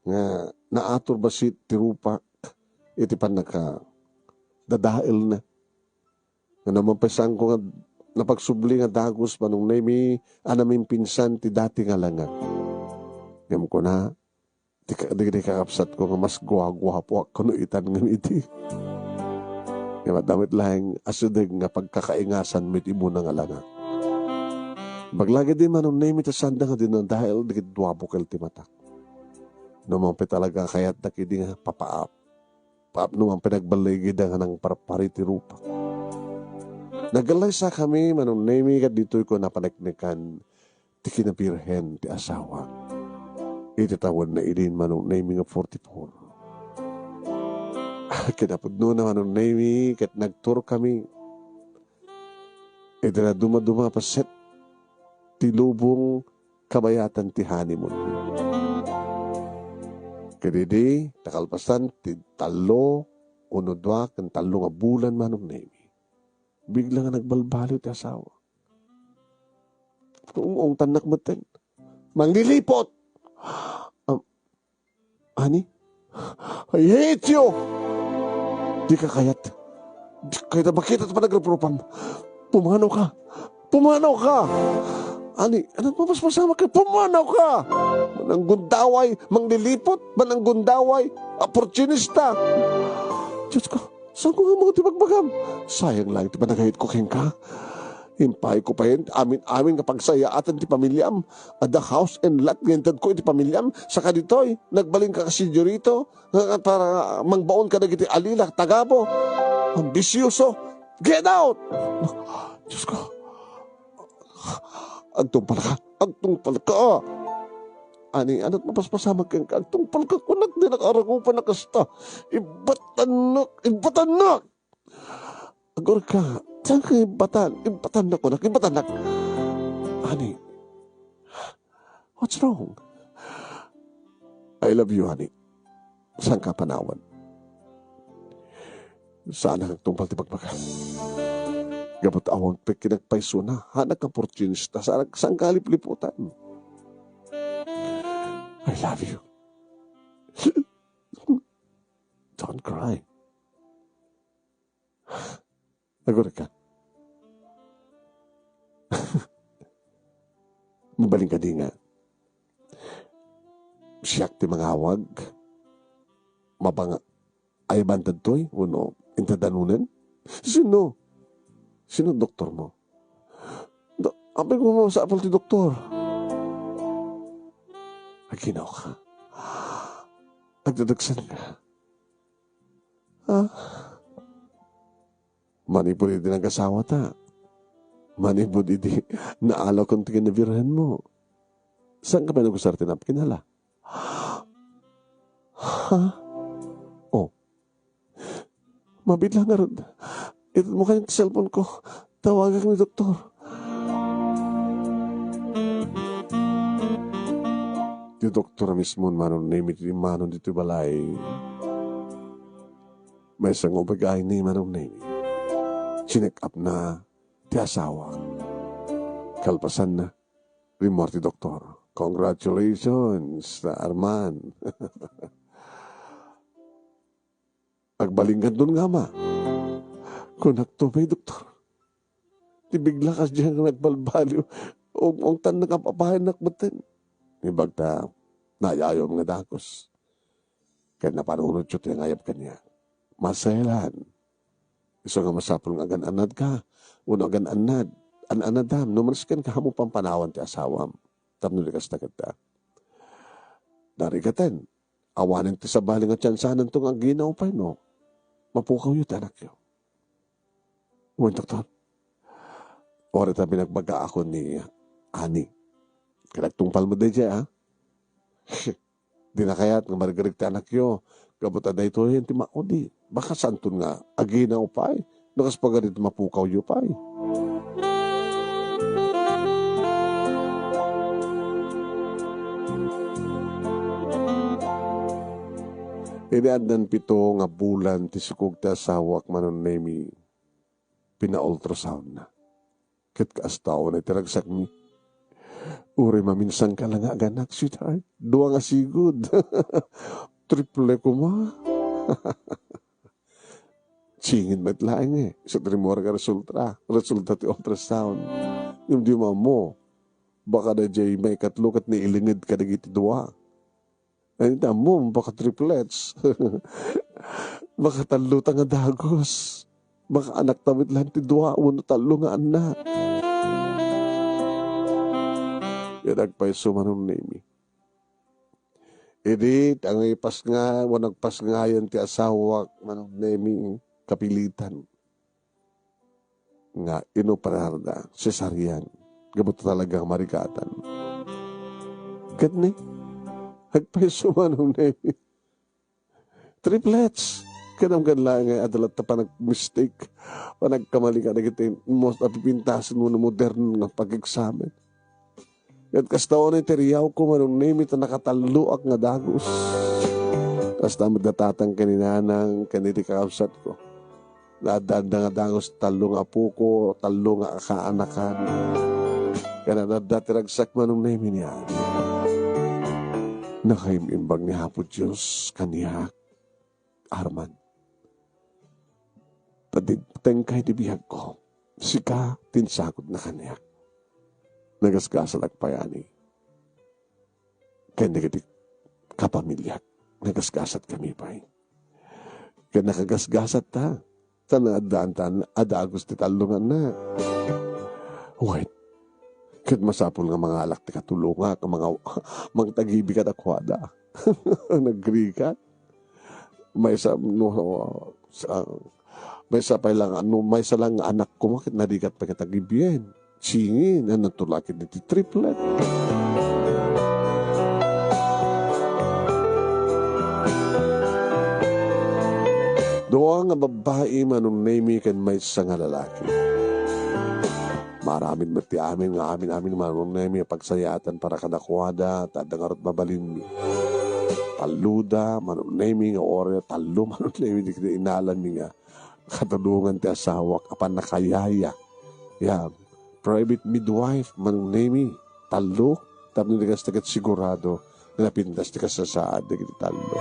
nga naatur bassit ti rupak iti pannakadadaelna. Ngem no mapay saanko nga napagsubli nga dagus, Manong Nemi, a namimpinsan ti dati nga langak. Ngem kuna, di ka-, di, di kakabsatko nga mas guaguapoak kuno itan ngem idi. Ngem adda met laeng a sideg nga pagkakaingasan met imuna nga langak. Baglagidi, Manong Nemi, ta saanda nga dinadael dagiti dua bukel ti matak. No mapay talaga kayatdak idi nga papaap. Tapno man pinagballigi da nga nangparpari ti rupak. Naglaysakami, Manong Nemi, ket ditoyko napaneknekan ti kinabirhen ti asawak. Iti tawenna idin, Manong Nemi, nga forty-four. Kinapudnona, Manong Nemi, ket nagturkami. Iti nadumaduma a paset ti lubong kabayatan ti honeymoon. Ket idi, nakalpasan ti tallo, uno, dua, ken tallo nga bulan, Manong Nemi, bigla nga nagbalbaliw ti asawa. Ungungtannak metten. Manglilipot! Am-, Ani? I hate you! Di ka kayat. Kayat a makita ti panagrupruppam. Pumanaw ka. Pumanaw ka. Ani, ania ti mapaspasamak kenka? Pumanaw ka. Mananggundaway, mangliliput, mananggundaway, oportunista. Diyos ko, saanko nga ammo ti bagbagam? Sayang lang ti panagayatko kenka. Impayko pay amin-amin nga pagsayaatan ti pamiliam. Adda house and lot nga intedko iti pamiliam. Saka ditoy, nagbalinka nga senyorito. Nga para mangbaon kadagiti alila, tagabo, ambisioso. Get out! Diyos ko. Agtungpalka. Agtungpalka. Ani, ania ti mapaspasamak kenka? Agtungpalka, kunak, dinak arangupan a kasta. Ibbatannak, ibbatannak! Agurka, saanka ibbatan? Ibbatannak, kunak, ibbatannak. Ani, what's wrong? I love you, honey. Saanka panawan? Saanak agtungpal ti bagbagam. Gapu ta awan pay kinagpaysona. Saanak nga oportunista. Saanak, saanka lipliputan. I love you. Don't cry. Agurka. Mabalin kadi nga siak ti mangawag? Mapang-, ay bantad toy? Wenno inted danunen? Sino? Sino doktor mo? Do-, apay ko masapul ti doktor? Aginawka. Agdadagsanka. Ah. Manipud idi nagasawa ta. Manipud idi naalaw ken ti kinabirhen mo. Saanka pay nagusar ti napkin, hala? Ha? Oh. Mabiit la ngarud. Itedmo kaniak ti cellphone ko. Tawagak ni doktor. Ti doktor a mismo, Manong Nemi, ti immanon ditoy balay. Maysa nga ubbing ni Manong Nemi. Chinek up na ti asawa. Kalpasanna, rimmuar ti doktor. Congratulations, Arman. Agbalinkanton nga ama. Kunakto pay, doktor. Ti bigla kasdiay nga nagbalbaliw. Ung-ungtan, nakapapayanak metten. Imbag ta, naayayom nga dagus. Ket napanunotyo ti nangayab kaniak. Maselan. Isu nga masapul nga agan-annadka, wenno agan-annad, an-annadam, no manesken ka, ammom pampanawan ti asawam. Tapno di kasta ketta. Narigaten, awanen ti sabali nga tiansananto nga aginaw pay no mapukawyo ti anakyo. Wen, doktor. Uray ta binagbaga ako ni Ani. Ket agtungpal met daydiay, a? Dina kayat nga marigrig ti anakyo gapu ta daytoyen ti maudi. Baka saanton nga aginaw pay no kas pagari ti mapukawyo pay. Idi addan pito nga bulan ti sikog ti asawak, Manong Nemi, pina-ultrasoundna. Ket kasta unay ti ragsakmi. Uray maminsanka la nga aganak, sweetheart. Dua nga sigud. Triple koma. Singin met laeng, eh. Sa trimuar nga resulta. Resulta ti ultrasound. Ngem dimo ammo. Baka daydiay maikatlo ket nailinged kadagiti dua. Ay, ammom, baka triplets. Baka tallo ta nga dagus. Baka anakta met laeng ti dua wenno tallo nga annak. Ket agpayso, Manong Nemi. Idi, ta nangipasnga, wenno agpasngayen ti asawak, Manong Nemi, kapilitan nga inoperarda, cesarean, gapu ta talaga nga marigatan. Ket ni, agpayso, Manong Nemi. Triplets! Ket ammokan laeng nga adda latta panagmistake, panagkamali kadagiti most apipintasen wenno modern nga pag-examine. Ket kasta unay ti riyawko, Manong Nemi, ta nakatalloak nga dagus. Kasta met da tatang ken ni nanang ken iti kakabsatko. Naadda-adda nga dagus, tallo nga apoko, tallo nga kaanakan. Ken adda ti ragsak, Manong Nemi, ni Ani. Nakaim-imbag ni Apo Dios kaniak, Arman. ta dimtengka iti biagko. Sika ti insakodna kaniak. Nagasgasatak pay, ani. Ken dagiti kapamiliak, nagasgasatkami pay. Ken nakagasgasatta, ta naaddaanta a dagus ti tallo nga annak. Wen, ket masapul nga mangalak ti katulongak, manga-, mangtagibi kadakuada. Nagrigat. Maysa, no, sa, maysa pay lang, no, maysa lang nga anak ko, ket narigat pay ket agibien. Singin, a natulakin iti triplet. Dua nga babbai, Manong Nemi, ken maysa nga lalaki. Maaramid met ti amin nga amin-amin, Manong Nemi, a pagsayaatan para kadakuada, ta adda ngarud mabalinmi. Talloda, Manong Nemi, nga uray tallo, Manong Nemi, dagiti inalanmi nga katulongan ti asawak a pannakayaya. Ya, private midwife, Manong Nemi, tallo, tapno di kasta ket sigurado nga napintas ti kasasaad dagiti tallo.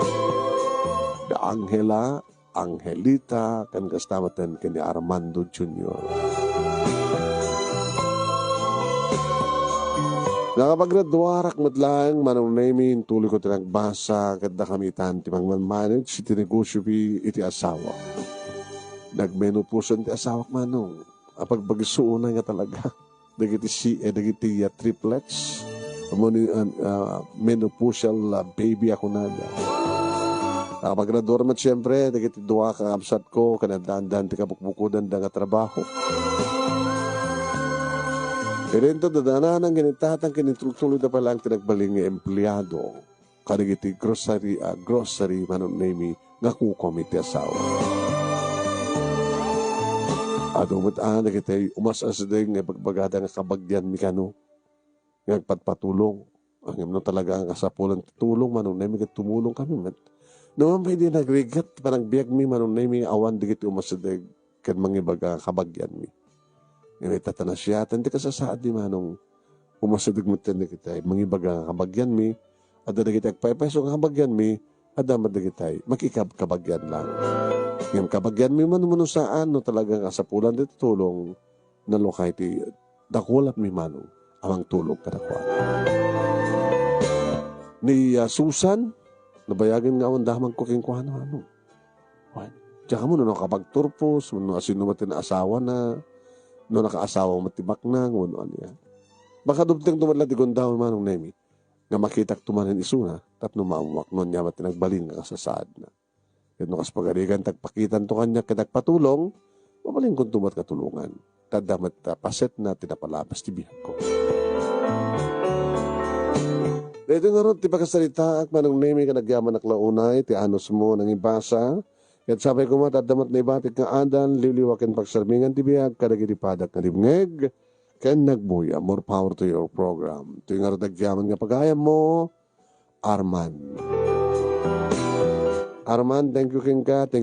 Da Angela, Angelita, ken kasta maten ken ni Armando Junior. Nakapaggraduarak met laeng, Manong Nemi, intuloyko ti nagbasa, ket dakami itan ti mangmanmanage iti negosyo iti asawa. Nagmenopause ti asawak, Manong. Apagbagis unay nga talaga. Dagiti si-, eh, dagiti, ah, triplets. Amo ni, ah, ah, menopausal, ah, baby a kunada. Nakapagraduar met, siyempre, dagiti dua ka kabsatko, ken adda-addan ti kabukbukodanda nga trabaho. Idinto dadananan ken ni tatang ken intultuloyda pay laeng ti nagbalin nga empleado kadagiti grocery, ah, grocery, Manong Nemi, nga kukom iti asawa. Adu met a dagiti umas-asideg nga ibagbagada nga kabagianmi kano nga agpatpatulong. Ngem no talaga nga kasapulan ti tulong, Manong Nemi, ket tumulongkami met. No, ammom idi nagrigat ti panagbiagmi, Manong Nemi, nga awan dagiti umasideg ken mangibaga nga kabagianmi. Ngem ita ta nasayaat ti kasasaadmi, Manong, umasideg met dagiti mangibaga nga kabagianmi, adda dagiti agpaypayso nga kabagianmi, adda met dagiti makikabkabagian lang. Ngem kabagianmi man wenno saan, no talaga nga kasapulan ti tulong, nalukay ti dakulapmi, Manong, a mangtulong kadakuada. Ni, ah, Susan, nabayagen nga awan damagko kenkuana, Manong. Wen, diak ammo no nakapagturpos, wenno asino met ti naasawana, no nakaasawa met ti baknang, wenno ania. Baka dumtengto met la ti gundawon, Manong Nemi, nga makitakto manen isuna, tapno maammuak no ania met ti nagbalin nga kasasaadna. Ket no kas pagarigan ti agpakitanto kaniak ket agpatulong, mabalinkonto met nga tulongan. Ta adda met, ah, pasetna ti napalabas ti biagko. Daytoy ngarud ti pakasaritaak, Manong Nemi, ket agyamanak la unay ti anusmo nangibasa. Ket sapay koma ta adda met naibatik nga adal, liwliwa ken pagsarmingan ti biag kadagiti padak nga dimngeg ken nagbuya. More power to your program. Toy ngarud agyaman nga pagayammo, Arman. Arman, thank you kenka. Thank